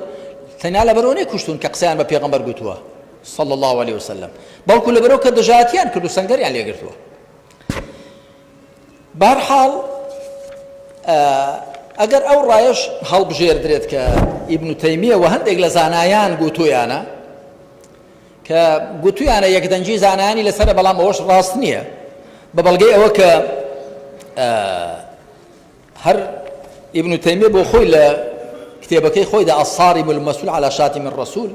تەنیا لەبەرئەوە نەیکوشتوون کە قسەیان بە پێغەمبەر گوتووە صلی اللە علیه وسلم بەڵکو لەبەرئەوە کە دژایەتیان کرد و سەنگەریان لێگرتووە. بەهەرحاڵ ئەگەر ئەو ڕایەش هەڵبژێردرێت کە ئیبن تەیمیە و هەندێک لە زانایان گوتویانە کە گوتویانە یەکدەنگی زانایانی لەسەرە بەڵام ئەوەش ڕاست نییە. بە بەڵگەی ئەوە کە هەر ئیبن تەیمیە بۆ خۆی لە کتێبەکەی خۆیدا الصارم المسلول على شاتم الرسول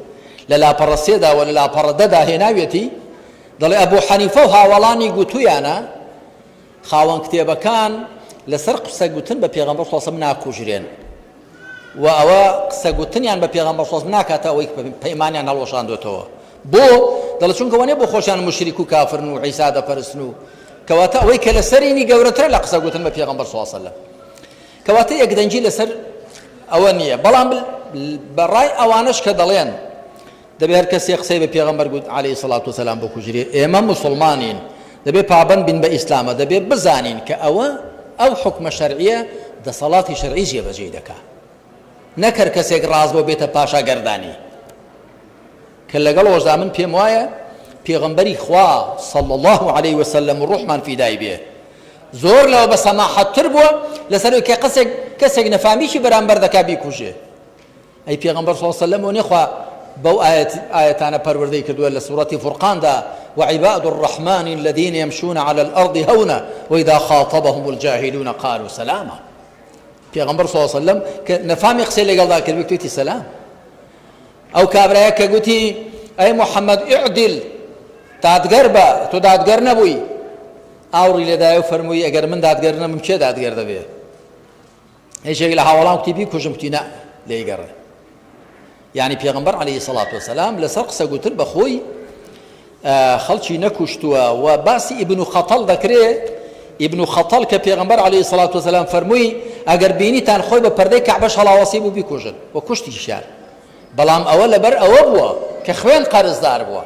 لە لاپەڕە سێدا و لە لاپەڕە دەدا هێناویەتی دەڵێ ئەبوو حەنیفە و هاوەڵانی گوتویانە خاوەن کتێبەکان لەسەر قسە گوتن بە پێغەمبەر صلی الله ناکوژرێن و ئەوە قسە گوتنیان بە پێغەمبەر صلی الله ناکاتە ئەوەی پەیمانیان هەڵوەشاندۆتەوە بۆ؟ دەڵێ چونکە وەنیە بۆ خۆشیان موشریک و کافرن و عیسا دەپەرستن و کەواتە ئەوەی کە لەسەرینی گەورەترە لە قسە گوتن بە پێغەمبەر صلی الله علیه وسلم. کەواتە یەکدەنگی لەسەر ئەوە نییە بەڵام بەڕای ئەوانەش کە دەڵێن دەبێ هەر کەسێ قسەی بە پێغەمبەر گوت عەلەیهی سڵات وسلام بکوژرێ ئێمە موسڵمانین دەبێ پابەند بین بە ئیسلامە دەبێ بزانین کە ئەوە ئەو حکمە شەرعیە دەسەڵاتی شەرعی جێبەجێی دەکا نەک هەر کەسێک ڕاست بۆ بێتە پاشا گەردانی کە لەگەڵ ئەوەشدا من پێم وایە پێغەمبەری خوا صلی اللە علیه وسلم و ڕوحمان فیدای بێ زۆر لەوە بە سەماحەتتر بووە لەسەر ئەوەی کە قەسێک کەسێک نەفامیی بەرامبەر دەکا بیکوژێ. ئەی پێغەمبەر صلی اللە علیه وسلم وەنێ خوا بەو ئایەت ئایەتانە پەروەردەی کردووە لە سورەتی فورقاندا وعباد الرحمن الذين يمشون على الأرض هونا وإذا خاطبهم الجاهلون قالوا سلاما. پێغەمبەر صلی اللە علیه وسلم کە نەفامی قسەی لەگەڵدا کرد گوتویەتی سەلام. ئەو کابرایە کە گوتی، ئەی محەممەد اعدل، دادگەر بە، تۆ دادگەر نەبووی. ئاوڕی لێدایە و فەرمووی، ئەگەر من دادگەر نەبم کێ دادگەر دەبێ؟ یەکێک لە هاوەڵان گوتی، بیکوژم، گوتی، نا، لێی گەڕێ. یعنی پێغەمبەر عەلەیهی سەڵات وەسەلام لەسەر قسە گوتن بە خۆی خەڵکی نەکوشتووە و باسی ئیبن خەتەڵ دەکرێ ئیبن خەتەڵ کە پێغەمبەر عەلەیهی سەڵات وەسەلام فەرمووی ئەگەر بینیتان خۆی بە پەردەی کەعبەش هەڵاوەسی بوو بیکوژن و کوشتیشیان بەڵام ئەوە لەبەر ئەوە بووە کە خوێن قەرزدار بووە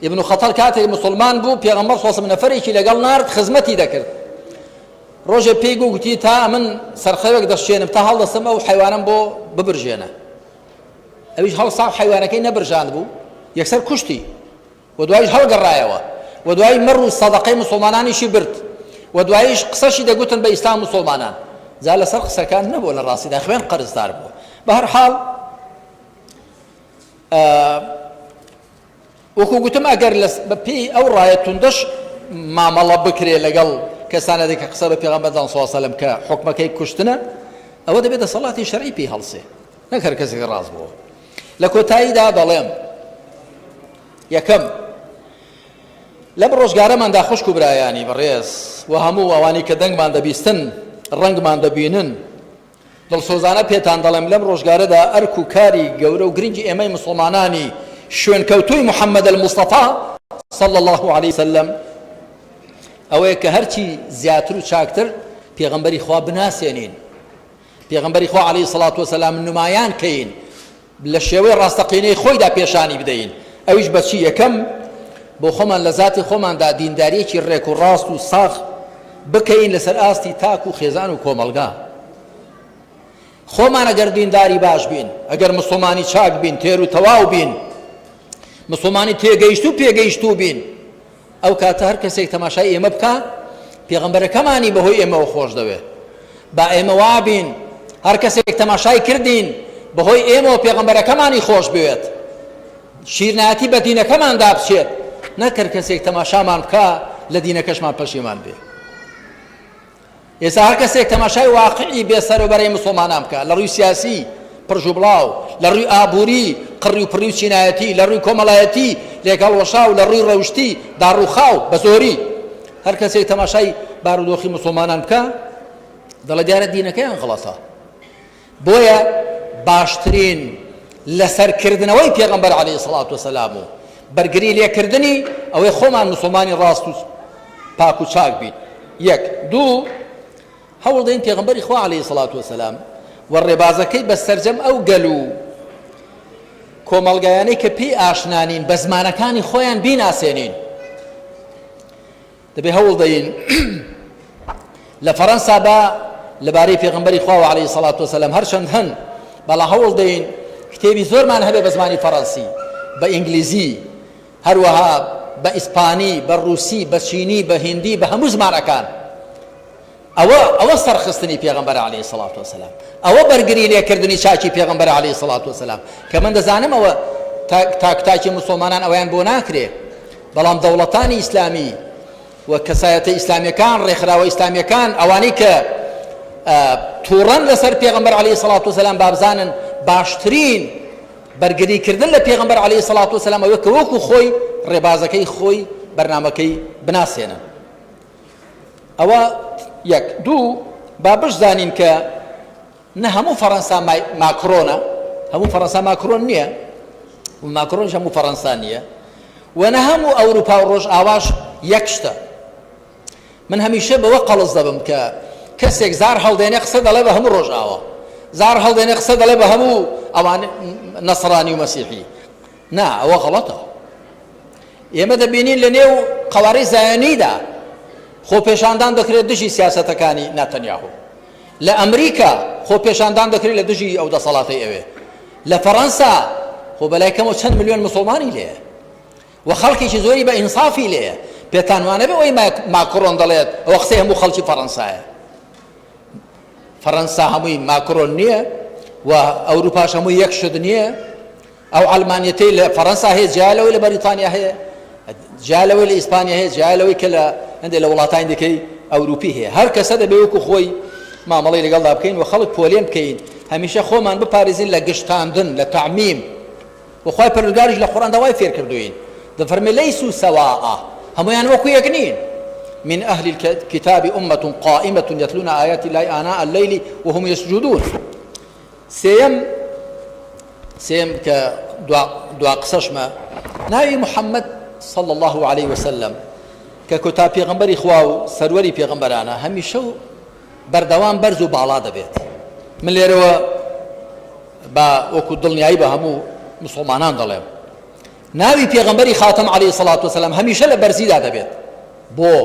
ئیبن خەتەڵ کاتێک مسلمان بوو پێغەمبەر صلی الله نەفەرێکی لەگەڵ نارد خزمەتی دەکرد ڕۆژێ پێی گوو گوتی تا من سەرخەوێک دەشێنم تا هەڵدەستم ئەو حیوانم بۆ ببرژێنە ئەویش هەڵسا و حەیوانەکەی نەبرژاند بوو یەکسەر کوشتی و دوایش هەڵگەڕایەوە و دوایی مەڕ و سەدەقەی مسوڵمانانیشی برد و دواییش قسەشی دەگوتن بە ئیسلام مسوڵمانان جا لەسەر قسەکان نەبووە لە ڕاستیدا خوێن قەرزدار بووە بە هەر حاڵ وەکو گوتم ئەگەر بە پێی ئەو ڕایە توندەش مامەڵە بکرێ لەگەڵ کەسانە کە قسە بە پێغەمبەردان صلی الله علیه وسلم کە حکمەکەی کوشتنە ئەوە دەبێت دەسەڵاتی شەرعی پێی هەڵسێ نەک هەر کەسێک ڕاست بووە. لە کۆتاییدا دەڵێم، یەکەم، لەم ڕۆژگارەماندا خوشک و برایانی بەڕێز و هەموو ئەوانەی کە دەنگمان دەبیستن، ڕەنگمان دەبینن، دڵسۆزانە پێتان دەڵێم لەم ڕۆژگارەدا ئەرک و کاری گەورە و گرنگی ئێمەی موسڵمانانی شوێنکەوتووی محمد المصطفی صلی اللە علیه وسلم ئەوەیە کە هەرچی زیاتر و چاکتر پێغەمبەری خوا بناسێنین. پێغەمبەری خوا علیە سڵات وسلام نمایان کەین لە شێوەی ڕاستەقینەی خۆیدا پێشانی بدەین ئەویش بەچی یەکەم بۆ خۆمان لە زاتی خۆماندا دینداریەکی ڕێک و ڕاست و ساغ بکەین لەسەر ئاستی تاک و خێزان و کۆمەڵگا خۆمان ئەگەر دینداری باش بین ئەگەر مسلمانی چاک بین تێر و تەواو بین مسلمانی تێگەیشت و پێگەیشتوو بین ئەو کاتە هەر کەسێک تەماشای ئێمە بکا پێغەمبەرەکەمانی بەهۆی ئێمەوە خۆش دەوێ. با ئێمە وابین هەر کەسێک تەماشای کردین بەهۆی ئێمەوە پێغەمبەرەکەمانی خۆش بوێت، شیرنایەتی بە دینەکەماندا بچێت، نەک هەر کەسێک تەماشامان بکا لە دینەکەشمان پەشیمان بێ. ئێستا هەر کەسێک تەماشای واقعی بێ سەروبەرەی موسڵمانان بکا لە ڕووی سیاسی پرژوبڵاو، لە ڕووی ئابووری قڕی و پڕی و چینایەتی، لە ڕووی کۆمەڵایەتی لێکهەڵوەشاو، لە ڕووی ڕەوشتی داڕووخاو بە زۆری هەر کەسێک تەماشای بارودۆخی موسڵمانان بکا دەڵێ دیارە دینەکەیان غەڵەتە. بۆیە باشترین لەسەر کردنەوەی پێغەمبەر علیە سڵات وسلام و بەرگری لێکردنی ئەوەی خۆمان مسوڵمانی ڕاست و پاک و چاک بین یەک دوو هەوڵدەین پێغەمبەری خوا علیە سڵات وسلام و ڕێبازەکەی بە سەرجەم ئەو گەل و کۆمەڵگایانەی کە پێی ئاشنانین بە زمانەکانی خۆیان بیناسێنین دەبێ هەوڵ دەین لە فەرەنسا با لەبارەی پێغەمبەری خواوە عەلەیهی سەڵات وەسەلام هەرچەند هەن بەڵام هەوڵ دەین کتێبی زۆرمان هەبێ بە زمانی فەڕەنسی بە ئینگلیزی هەروەها بە ئیسپانی بە ڕووسی بە چینی بە هیندی بە هەموو زمانەکان ئەوە ئەوە سەرخستنی پێغەمبەر عەلەیهی سەڵات وەسەلام ئەوە بەرگری لێکردنی چاکی پێغەمبەر عەلەیهی سەڵات وەسەلام کە من دەزانم ئەوە تاک تاکی مسلمانان ئەویان بۆ ناکرێ بەڵام دەوڵەتانی ئیسلامی. و کەسایەتە ئیسلامیەکان، ڕێکخراوە ئیسلامیەکان، ئەوانەی کە تووڕەن لەسەر پێغەمبەر عەلەیهی سەڵات وسەلام بابزانن باشترین بەرگری کردن لە پێغەمبەر عەلەیهی سەڵات وسەلام ئەوە کە وەکو خۆی ڕێبازەکەی خۆی بەرنامەکەی بناسێنن. ئەوە یەک دوو با بشزانین کە نە هەموو فەڕەنسا ماکرۆنە، هەموو فەڕەنسا ماکرۆن نییە و ماکرۆنیش هەموو فەڕەنسا نییە و نە هەموو ئەوروپا و ڕۆژئاواش یەک شتە. من هەمیشە بەوە قەڵس دەبم کە کەسێک زار هەڵدێنێ قسە دەڵێ بە هەموو ڕۆژئاوا، زار هەڵدێنێ قسە دەڵێ بە هەموو ئەوان نەسڕانی و مەسیحی. نا ئەوە غەڵەتە. ئێمە دەبینین لە نێو قەوارەی زایۆنیدا خۆپێشاندان دەکرێت دژی سیاسەتەکانی ناتەنیاهۆ. لە ئەمریکا خۆپێشاندان دەکرێت لە دژی ئەو دەسەڵاتەی ئەوێ. لە فەڕەنسا خۆ بەلای کەمەوە چەند ملیۆن موسڵمانی لێیە و خەڵکێکی زۆری بە ئینسافی لێیە. پێتان وانەبێ ئەوەی ماکرۆن دەڵێت ئەوە قسەی هەموو خەڵکی فەڕەنسایە. فەڕەنسا هەمووی ماکرۆن نییە و ئەوروپاش هەمووی یەک شت نییە. ئەو عەلمانیەتەی لە فەڕەنسا هەیە جیا لەوەی لە بەریتانیا هەیە، جیا لەوەی لە ئیسپانیا هەیە، جیا لەوەی کە لە هەندێک لە وڵاتانی دیکەی ئەوروپی هەیە. هەر کەسە دەبێ وەکو خۆی مامەڵەی لەگەڵدا بکەین و خەڵک پۆلێن بکەین، هەمیشە خۆمان بپارێزین لە گشتاندن، لە تەعمیم. و خوای پەروەردگاریش لە قورئاندا وای فێر کردووین، دەفەرمێ لەیسوا سەواء، هەموویان وەکو یەک نین. من أهل الكتاب أمة قائمة يتلون آيات الله آناء الليل وهم يسجدون. سێیەم، سێیەم کە دوا دوا قسەشمە، ناوی محمد صلی اللە علیە وسلم کە کۆتا پێغەمبەری خوا و سەروەری پێغەمبەرانە هەمیشە و بەردەوام بەرز و باڵا دەبێت. من لێرەوە بە وەکو دڵنیایی بە هەموو مسوڵمانان دەڵێم ناوی پێغەمبەری خاتەم علیە سڵات وسلام هەمیشە لە بەرزیدا دەبێت. بۆ؟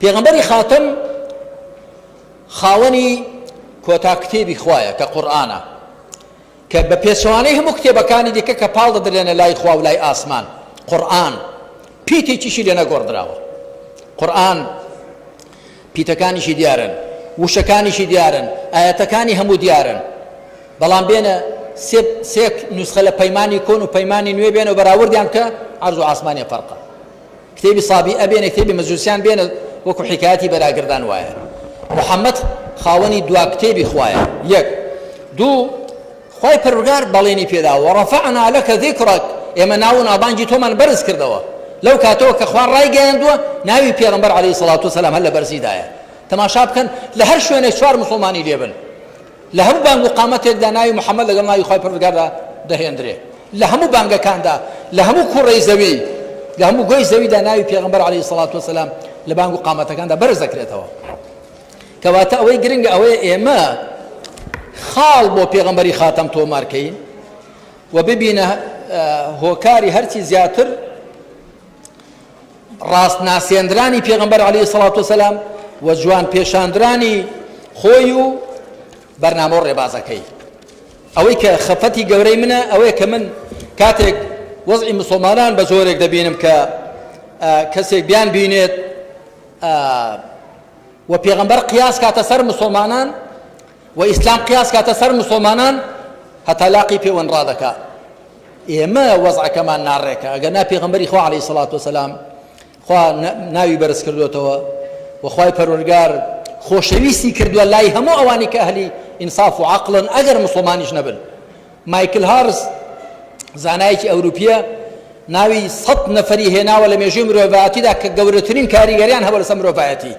پێغەمبەری خاتەم خاوەنی کۆتا کتێبی خوایە کە قورئانە کە بە پێچەوانەی هەموو کتێبەکانی دیکە کە پاڵ دەدرێنە لای خوا و لای ئاسمان قورئان پیتێکیشی لێ نەگۆڕدراوە قورئان پیتەکانیشی دیارن وشەکانیشی دیارن ئاەتەکانی هەموو دیارن بەڵام بێنە سێ سێ نوسخە لە پەیمانی کۆن و پەیمانی نوێ بێنە و بەراوردیان بکە عەرز و ئاسمانیان فەرقە کتێبی سابیئە بێنە کتێبی مەجوسیان بێنە وەکو حیکایەتی بەراگردان وایە محمد خاوەنی دوا کتێبی خوایە یەک دوو خوای پەروەردگار بەڵێنی پێدا وەڕەفەعنا لەکە ذیکڕک ئێمە ناو و ناوبانگی تۆمان بەرز کردەوە لەو کاتەوە کە خوا ڕایگەیاندووە ناوی پێغەمبەر عەلەیهی سەڵات وسەلام هەر لە بەرزیدایە تەماشا بکەن لە هەر شوێنێک چوار موسڵمانی لێبن لە هەموو بانگ و قامەتێکدا ناوی محمد لەگەڵ ناوی خوای پەروەردگاردا دەهێندرێ لە هەموو بانگەکاندا لە هەموو کوڕەی زەوی لە هەموو گۆی زەویدا ناوی پێغەمبەر عەلەیهی سەڵات وەسەلام لە بانگ و قامەتەکاندا بەرز دەکرێتەوە کەواتە ئەوەی گرنگە ئەوەیە ئێمە خاڵ بۆ پێغەمبەری خاتەم تۆمارکەین و ببینە هۆکاری هەرچی زیاتر ڕاست ناسێندرانی پێغەمبەر عەلەیهی سڵات وسلام و جوان پێشاندرانی خۆی و بەرنامە و ڕێبازەکەی. ئەوەی کە خەفەتی گەورەی منە ئەوەیە کە من کاتێک وەزعی مسوڵمانان بە جۆرێک دەبینم کە کەسێک بیان بینێت و پێغەمبەر قیاس کاتە سەر مسوڵمانان و ئیسلام قیاس کاتە سەر مسوڵمانان هەتا لاقی پێوەن ڕادەکا. ئێمە وەزعەکەمان ناڕێکە ئەگەر نا پێغەمبەری خوا عەلەیهی سەڵات وسەلام خوا ناوی بەرز کردوێتەوە و خوای پەروەردگار خۆشەویستی کردووە لای هەموو ئەوانی کە ئەهلی ئینساف و عەقڵن ئەگەر مسوڵمانیش نەبن. مایکل هارس زانایەکی ئەوروپیە ناوی سەد نەفەری هێناوە لە مێژووی مرۆڤایەتیدا کە گەورەترین کاریگەریان هەبووە لەسەر مرۆڤایەتی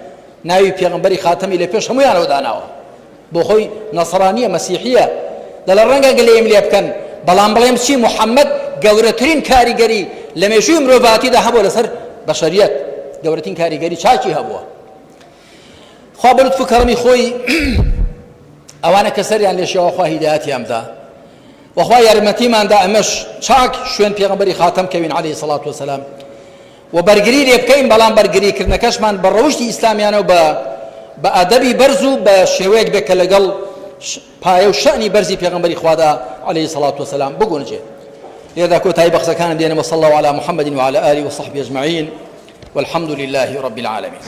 ناوی پێغەمبەری خاتەمی لە پێش هەموویانەوە داناوە. بۆ خۆی نەسڕانیە مەسیحیە دەڵێ ڕەنگە گلەییم لێ بکەن بەڵام بڵێم چی محمد گەورەترین کاریگەری لە مێژووی مرۆڤاتیدا هەبووە لەسەر بەشەریەت گەورەترین کاریگەری چاکی هەبووە خوا بە لوتف و کەڕەمی خۆی ئەوانە کە سەریان لێ شێوە خوا هیدایەتیان بدا وخوا یارمەتیماندا ئەمەش چاک شوێن پێغەمبەری خاتەم کەوین عەلەیهی سەڵات وسەلام و بەرگری لێ بکەین، بەڵام بەرگری کردنەکەشمان بە ڕەوشتی ئیسلامیانە و بە بە ئەدەبی بەرز و بە شێوەیەک بێت کە لەگەڵ پایە و شەئنی بەرزی پێغەمبەری خوادا علیە الصلوة والسلام بگونجێ. لێرەدا کۆتایی بە قسەکانم دێنم وصلی الله علی محمد وعلی آله وصحبه اجمعین والحمد لله رب العالمین.